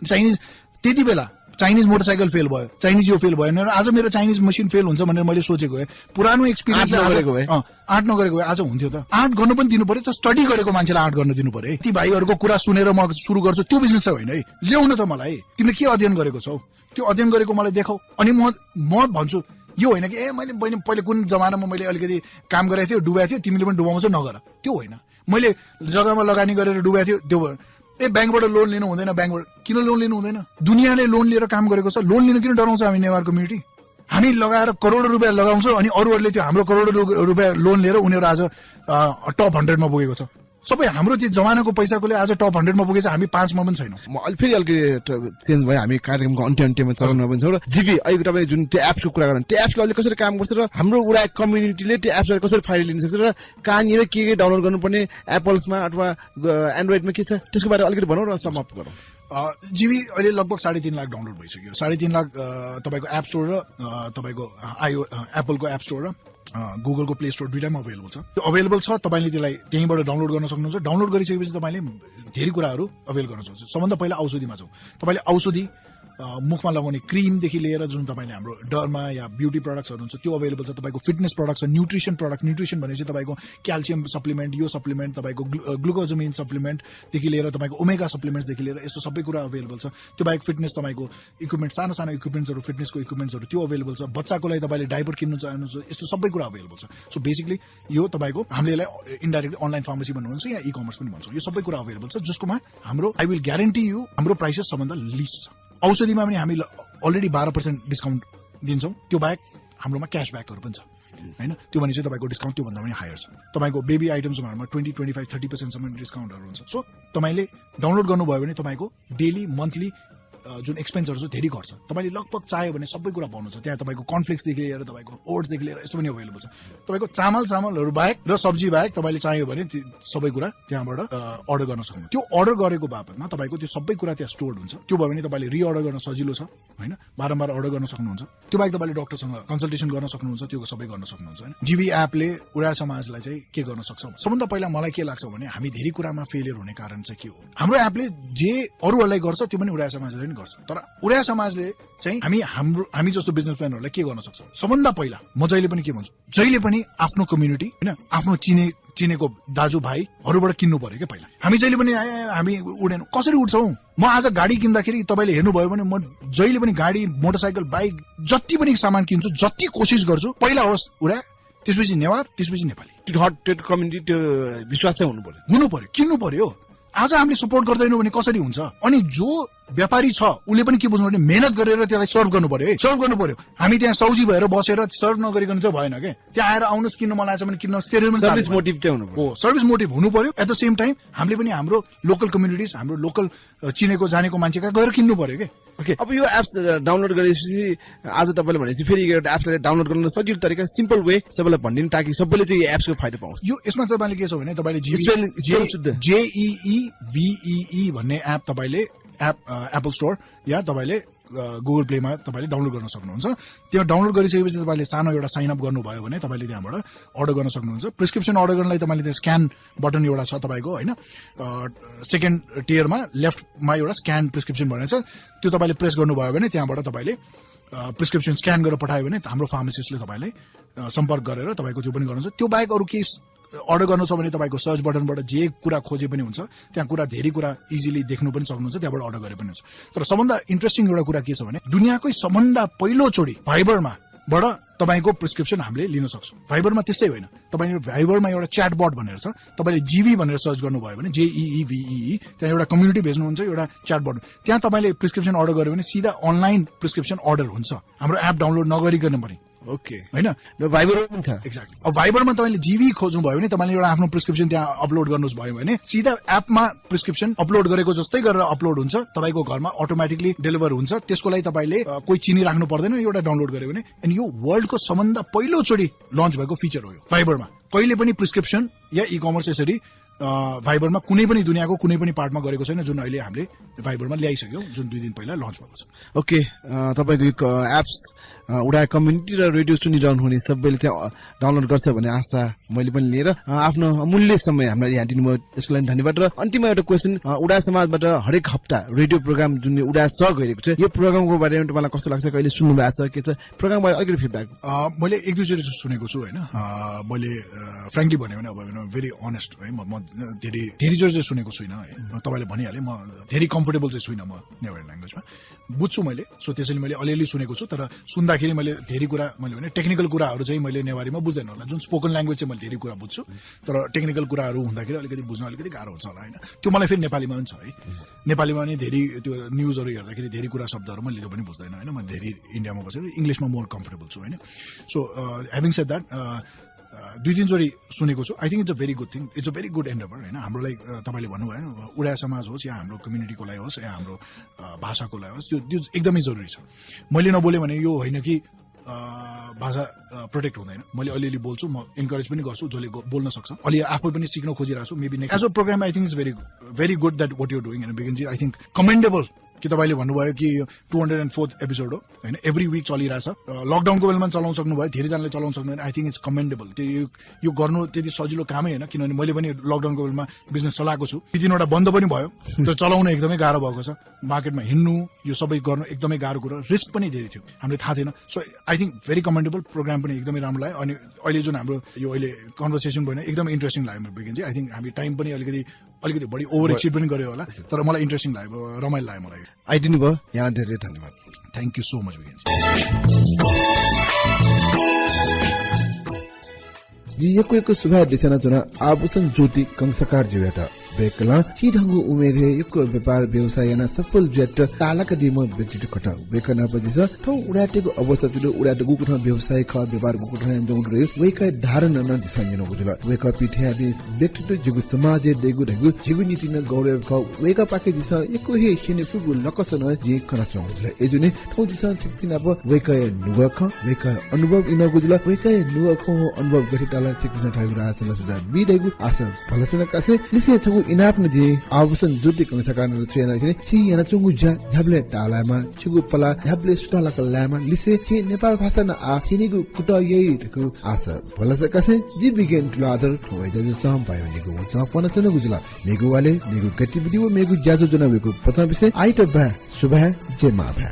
चाइनिज, त्यति बेला चाइनिज मोटरसाइकल फेल भयो, चाइनिज यो फेल भयो भनेर आज मेरो चाइनिज मसिन फेल हुन्छ भनेर मैले सोचेको भए, पुरानो एक्सपिरियन्स नगरेको भए, आर्ट नगरेको भए आज हुन्थ्यो त। आर्ट गर्नु पनि दिनु पर्यो त, स्टडी गरेको मान्छेलाई आर्ट गर्न दिनु पर्यो। ती भाइहरूको कुरा सुनेर म सुरु गर्छु, त्यो बिजनेस चाहिँ होइन है। ल्याउन त मलाई, तिमीले के अध्ययन गरेको छौ, त्यो अध्ययन गरेको मलाई देखाऊ। अनि म भन्छु यो होइन कि मैले बहिनी पहिले कुन जमानामा मैले अलिकति काम गरेको थियो, डुबाएको थियो, तिमीले पनि डुबाउँछौ नगर, त्यो होइन। मैले जग्गामा लगानी गरेर डुबाएको थियो, त्यो ब्याङ्कबाट लोन लिनु हुँदैन, ब्याङ्कबाट किन लोन लिनु हुँदैन? दुनियाँले लोन लिएर काम गरेको छ, लोन लिनु किन डराउँछ हामी नेवार कम्युनिटी? हामी लगाएर करोडौं रुपियाँ लगाउँछौँ अनि अरूहरूले त्यो हाम्रो करोडौं रुपियाँ लोन लिएर उनीहरू आज टप 100 मा पुगेको छ। सबै हाम्रो त्यो जमानाको पैसाकोले आज टप 100 मा पुगेछ, हामी 5 मा पनि छैनौँ। फेरि अलिकति चेन्ज भयो, हामी कार्यक्रमको अन्त्यमा चरणमा पनि छौँ र जीवी अहिले तपाईँ जुन त्यो एप्सको कुरा गर्नु, त्यो एप्सले अहिले कसरी काम गर्छ र हाम्रो उडा कम्युनिटीले त्यो एप्सबाट कसरी फाइदा लिन सक्छ र कहाँनिर के डाउनलोड गर्नुपर्ने एप्पल्समा अथवा एन्ड्रोइडमा के छ त्यसको बारे अलिकति भनौँ र समाप्त गरौँ। जीवी अहिले लगभग 3.5 लाख डाउनलोड भइसक्यो। 3.5 लाख तपाईँको एप स्टोर र तपाईँको एप्पलको एप स्टोर र गुगलको प्ले स्टोर दुइटामा अभाइलेबल छ। त्यो अभाइलेबल छ, तपाईँले त्यसलाई त्यहीँबाट डाउनलोड गर्न सक्नुहुन्छ। डाउनलोड गरिसकेपछि तपाईँले धेरै कुराहरू अभाइल गर्न सक्नुहुन्छ। सबभन्दा पहिला औषधिमा छौँ, तपाईँले औषधि मुखमा लगाउने क्रिमदेखि लिएर जुन तपाईँले हाम्रो डरमा या ब्युटी प्रडक्ट्सहरू हुन्छ त्यो अभाइलेबल छ। तपाईँको फिटनेस प्रडक्ट छ, न्युट्रिसन प्रडक्ट, न्युट्रिसन भनेपछि तपाईँको क्याल्सियम सप्लिमेन्ट, यो सप्लिमेन्ट, तपाईँको ग्लुकोजमिन सप्लिमेन्टदेखि लिएर तपाईँको ओमेगा सप्लिमेन्ट्सदेखि लिएर यस्तो सबै कुरा अभाइलेबल छ। त्यो बाहेक फिटनेस तपाईँको इक्विपमेन्ट, सानो सानो इक्विपमेन्ट्सहरू, फिटनेसको इक्विपमेन्ट्सहरू त्यो अभाइलेबल छ। बच्चाको लागि तपाईँले डाइपर किन्नु चाहनुहुन्छ, यस्तो सबै कुरा अभाइलेबल छ। सो बेसिकली यो तपाईँको हामीले यसलाई इन्डाइरेक्टली अनलाइन फार्मेसी भन्नुहुन्छ या ई कमर्स पनि भन्छौँ, यो सबै कुरा अभाइलेबल छ, जसकोमा हाम्रो आई विल ग्यारेन्टी यु हाम्रो प्राइसेस सबभन्दा लिस्ट छ। औषधिमा पनि हामी अलरेडी 12% डिस्काउन्ट दिन्छौँ। त्यो बाहेक हाम्रोमा क्यासब्याकहरू पनि छ होइन, त्यो भनेपछि तपाईँको डिस्काउन्ट त्योभन्दा पनि हायर छ। तपाईँको बेबी आइटम्सहरूमा 20, 25, 30% डिस्काउन्टहरू हुन्छ। सो तपाईँले डाउनलोड गर्नुभयो भने तपाईँको डेली मन्थली जुन एक्सपेन्सहरू छ धेरै घट्छ। तपाईँले लगभग चाह्यो भने सबै कुरा पाउनुहुन्छ त्यहाँ। तपाईँको कर्नफ्लेक्सदेखि लिएर तपाईँको ओट्सदेखि लिएर यस्तो पनि अभाइलेबल छ। तपाईँको चामलहरू बाहेक र सब्जी बाहेक तपाईँले चाह्यो भने सबै कुरा त्यहाँबाट अर्डर गर्न सक्नुहुन्छ। त्यो अर्डर गरेको बापतमा तपाईँको त्यो सबै कुरा त्यहाँ स्टोर्ड हुन्छ। त्यो भयो भने तपाईँले रिअर्डर गर्न सजिलो छ होइन, बारम्बार अर्डर गर्न सक्नुहुन्छ। त्यो बाहेक तपाईँले डक्टरसँग कन्सल्टेसन गर्न सक्नुहुन्छ, त्यो सबै गर्न सक्नुहुन्छ होइन। जीवी एपले उडा समाजलाई चाहिँ के गर्न सक्छ? सबभन्दा पहिला मलाई के लाग्छ भने हामी धेरै कुरामा फेलियर हुने कारण चाहिँ के हो? हाम्रो एपले जे अरूहरूलाई गर्छ त्यो पनि उडा समाजले गर्छ, तर उडा समाजले चाहिँ हामी जस्तो बिजनेसम्यानहरूलाई के गर्न सक्छ? सबभन्दा पहिला म जहिले पनि के भन्छु, जहिले पनि आफ्नो कम्युनिटी होइन, आफ्नो चिनेको दाजुभाइहरूबाट किन्नु पर्यो क्या पहिला। हामी जहिले पनि हामी उडेन कसरी उड्छौँ? म आज गाडी किन्दाखेरि तपाईँले हेर्नुभयो भने म जहिले पनि गाडी, मोटरसाइकल, बाइक जति पनि सामान किन्छु, जति कोसिस गर्छु पहिला होस् उडा, त्यसपछि नेवार, त्यसपछि नेपाली। त्यो कम्युनिटी त्यो विश्वास चाहिँ हुनु पर्यो, किन्नु पर्यो। आज हामीले सपोर्ट गर्दैनौँ भने कसरी हुन्छ? अनि जो व्यापारी छ उसले पनि के बुझ्नु भने मेहनत गरेर त्यसलाई सर्भ गर्नु पर्यो है, सर्भ गर्नु पर्यो। हामी त्यहाँ सौजी भएर बसेर सर्भ नगरिकन चाहिँ भएन क्या। त्यहाँ आएर आउनुहोस्, किन्न मलाई भने किन्नुहोस्, सर्भिस मोटिभ चाहिँ हुनु पर्यो। सर्भिस मोटिभ हुनु पर्यो। एट द सेम टाइम हामीले पनि हाम्रो लोकल कम्युनिटिज, हाम्रो लोकल चिनेको जानेको मान्छे कहाँ गएर किन्नु पर्यो क्या। ओके, अब यो एप्स डाउनलोड गरेपछि आज तपाईँले भनेपछि फेरि एप्सलाई डाउनलोड गर्न सजिलो तरिका, सिम्पल वे सबैलाई भनिदिनु ताकि सबैले चाहिँ यो एप्सको फाइदा पाओस्। यो यसमा तपाईँले के छ भने तपाईँले JEEVEE भन्ने एप तपाईँले एप्पल स्टोर या तपाईँले गुगल प्लेमा तपाईँले डाउनलोड गर्न सक्नुहुन्छ। त्यो डाउनलोड गरिसकेपछि तपाईँले सानो एउटा साइन अप गर्नुभयो भने तपाईँले त्यहाँबाट अर्डर गर्न सक्नुहुन्छ। प्रिस्क्रिप्सन अर्डर गर्नलाई तपाईँले त्यहाँ स्क्यान बटन एउटा छ तपाईँको होइन, सेकेन्ड टियरमा लेफ्टमा एउटा स्क्यान प्रिस्क्रिप्सन भनेर छ, त्यो तपाईँले प्रेस गर्नुभयो भने त्यहाँबाट तपाईँले प्रिस्क्रिप्सन स्क्यान गरेर पठायो भने हाम्रो फार्मासिस्टले तपाईँलाई सम्पर्क गरेर तपाईँको त्यो पनि गर्नुहुन्छ। त्यो बाहेक अरू केही अर्डर गर्नु छ भने तपाईँको सर्च बटनबाट जे कुरा खोजे पनि हुन्छ, त्यहाँ कुरा धेरै कुरा इजिली देख्नु पनि सक्नुहुन्छ, त्यहाँबाट अर्डर गरे पनि हुन्छ। तर सबभन्दा इन्ट्रेस्टिङ एउटा कुरा के छ भने दुनियाँकै सबभन्दा पहिलोचोटि भाइबरमाबाट तपाईँको प्रिस्क्रिप्सन हामीले लिन सक्छौँ। भाइबरमा त्यसै होइन, तपाईँले भाइबरमा एउटा च्याटबट भनेर छ, तपाईँले जीवी भनेर सर्च गर्नुभयो भने JEEVEE, त्यहाँ एउटा कम्युनिटी भेज्नुहुन्छ, एउटा च्याटबट, त्यहाँ तपाईँले प्रिस्क्रिप्सन अर्डर गर्यो भने सिधा अनलाइन प्रिस्क्रिप्सन अर्डर हुन्छ, हाम्रो एप डाउनलोड नगरिकन पनि। ओके हैन भाइबरमा पनि छ एक्ज्याक्टली अब भाइबरमा तपाईले जीवी खोज्नु भयो भने तपाईले एउटा आफ्नो प्रिस्क्रिप्सन त्यहाँ अपलोड गर्नुस् भयो भने सीधा एपमा प्रिस्क्रिप्सन अपलोड गरेको जस्तै गरेर अपलोड हुन्छ तपाईको घरमा अटोमेटिकली डेलिभर हुन्छ त्यसको लागि तपाईले कोही चिनी राख्नु पर्दैन एउटा डाउनलोड गर्यो भने अनि यो वर्ल्डको सबभन्दा पहिलोचोटी लन्च भएको फिचर हो यो भाइबरमा कहिले पनि प्रिस्क्रिप्सन या ई कमर्स यसरी भाइबरमा कुनै पनि दुनियाँको कुनै पनि पार्टमा गरेको छैन जुन अहिले हामीले भाइबरमा ल्याइसक्यौं जुन 2 दिन पहिला लन्च भएको छ ओके तपाईको एप्स उडा कम्युनिटी र रेडियो सुनिरहनु हुने सबैले चाहिँ डाउनलोड गर्छ भन्ने आशा मैले पनि लिएर आफ्नो अमूल्य समय हामीलाई यहाँ दिनुभयो यसको लागि धन्यवाद र अन्तिममा एउटा क्वेशन उडा समाजबाट हरेक हप्ता रेडियो प्रोग्राम जुन उडा स गइरहेको छ यो प्रोग्रामको बारेमा तपाईलाई कस्तो लाग्छ कहिले सुन्नु भएको छ के छ प्रोग्रामबाट अलिकति फिडब्याक मैले एक दुई चोटि सुनेको छु हैन मैले फ्र्याङ्कली भन्यो भने अब भेरी अनेस्ट है म धेरै जोर चाहिँ सुनेको छुइनँ है तपाईले भनिहाले म धेरै कम्फर्टेबल चाहिँ छुइनँ म नेवारी ल्याङ्ग्वेजमा बुझ्छु मैले सो त्यसैले मैले अलिअलि सुनेको छु तर सुन्दाखेरि मैले धेरै कुरा मैले भने टेक्निकल कुराहरू चाहिँ मैले नेवारीमा बुझ्दैन होला जुन स्पोकन ल्याङ्ग्वेज चाहिँ मैले धेरै कुरा बुझ्छु तर टेक्निकल कुराहरू हुँदाखेरि अलिकति बुझ्न अलिकति गाह्रो हुन्छ होला हैन त्यो मलाई फेरि नेपालीमा पनि छ है नेपालीमा पनि धेरै त्यो न्युजहरू हेर्दाखेरि धेरै कुरा शब्दहरू म लिएर पनि बुझ्दैन हैन म धेरै इन्डियामा बसेर इंग्लिशमा मोर कम्फर्टेबल छु हैन सो ह्याभिङ सेड द्याट 2-3 जोडी सुनेको छु I think it's a very good thing it's a very good endeavour हैन हाम्रो लागि तपाईले भन्नुभयो उडा समाज होस् या हाम्रो कम्युनिटीको लागि होस् या हाम्रो भाषाको लागि होस् त्यो एकदमै जरुरी छ मैले नबोले भने यो होइन कि भाषा प्रोटेक्ट हुँदैन मैले अलिअलि बोल्छु म इन्करेज पनि गर्छु जसले बोल्न सक्छ अलि आफै पनि सिक्न खोजिरहेको छु maybe next as a program I think is very good that what you doing and begin I think commendable कि तपाईले भन्नुभयो कि 204th एपिसोड हो हैन एभ्री वीक चलिरहेछ लकडाउनको बेलामा चलाउन सक्नुभयो धेरै जनाले चलाउन सक्नुभयो आई थिंक इट्स कमेन्डेबल त्यो यो गर्नु त्यति सजिलो कामै हैन किनभने मैले पनि लकडाउनको बेलामा बिजनेस चलाएको छु 3-वटा बन्द पनि भयो त्यो चलाउन एकदमै गाह्रो भएको छ मार्केटमा हिँड्नु यो सबै गर्नु एकदमै गाह्रो कुरा रिस्क पनि धेरै थियो हामीले थाहा थिएन so I think very commendable program पनि एकदमै राम्रो लाग्यो अनि अहिले जुन हाम्रो यो अहिले कन्भर्सेसन भयो एकदमै इन्ट्रेस्टिङ लाग्यो मेरो बिगिन चाहिँ आई थिंक हामी टाइम पनि अलिकति बढी ओभर एक्सिड पनि गर्यो होला तर मलाई इन्ट्रेस्टिङ लाग्यो रमाइलो लाग्यो मलाई आइदिनु भयो यहाँ धेरै धन्यवाद thank you so much begin यको सुभा दिशा जुन आभूषण ज्योति कंसकार जिवेट बेकला चिढंगु उमेरे यको व्यापार व्यवसाय न सफल जेट तालक दिमो व्यक्ति खटा बेकना पजिस ठौ उडाटेको अवस्था जुल उडाटेको कुठ व्यवसाय ख व्यापार कुठ जौड रे वेका धारण न दिसंजन बुझला वेका पिठ्या दि व्यक्तित्व जिगु समाज देगु ढगु जिगु नीति न गौरव ख वेका पाके दिस यको हे छिने फुगु लकसन जे खनास बुझला एजुने ठौ दिस सिक्तिन अब वेका नुग ख वेका अनुभव इन बुझला वेका नुग ख अनुभव गठिताला सिक्तिन थागु रासन सुजा बिदेगु आशा भलसन कासे लिसे छगु इनाप नदि आभूषण ज्योति कंसकार न छेना छिने छि याना चुगु झ्याब्ले तालामा छुगु पला झ्याब्ले सुताला कलामा लिसे छि नेपाल भाषा न आ छिनिगु कुट यही ठकु आशा भलस कासे जी बिगेन लादर होय जज सम पायो निगु छ पनसन गुजला मेगु वाले मेगु गतिविधि व मेगु ज्याजो जनवेको पत्र विषय आइट बा सुबह जे मा भा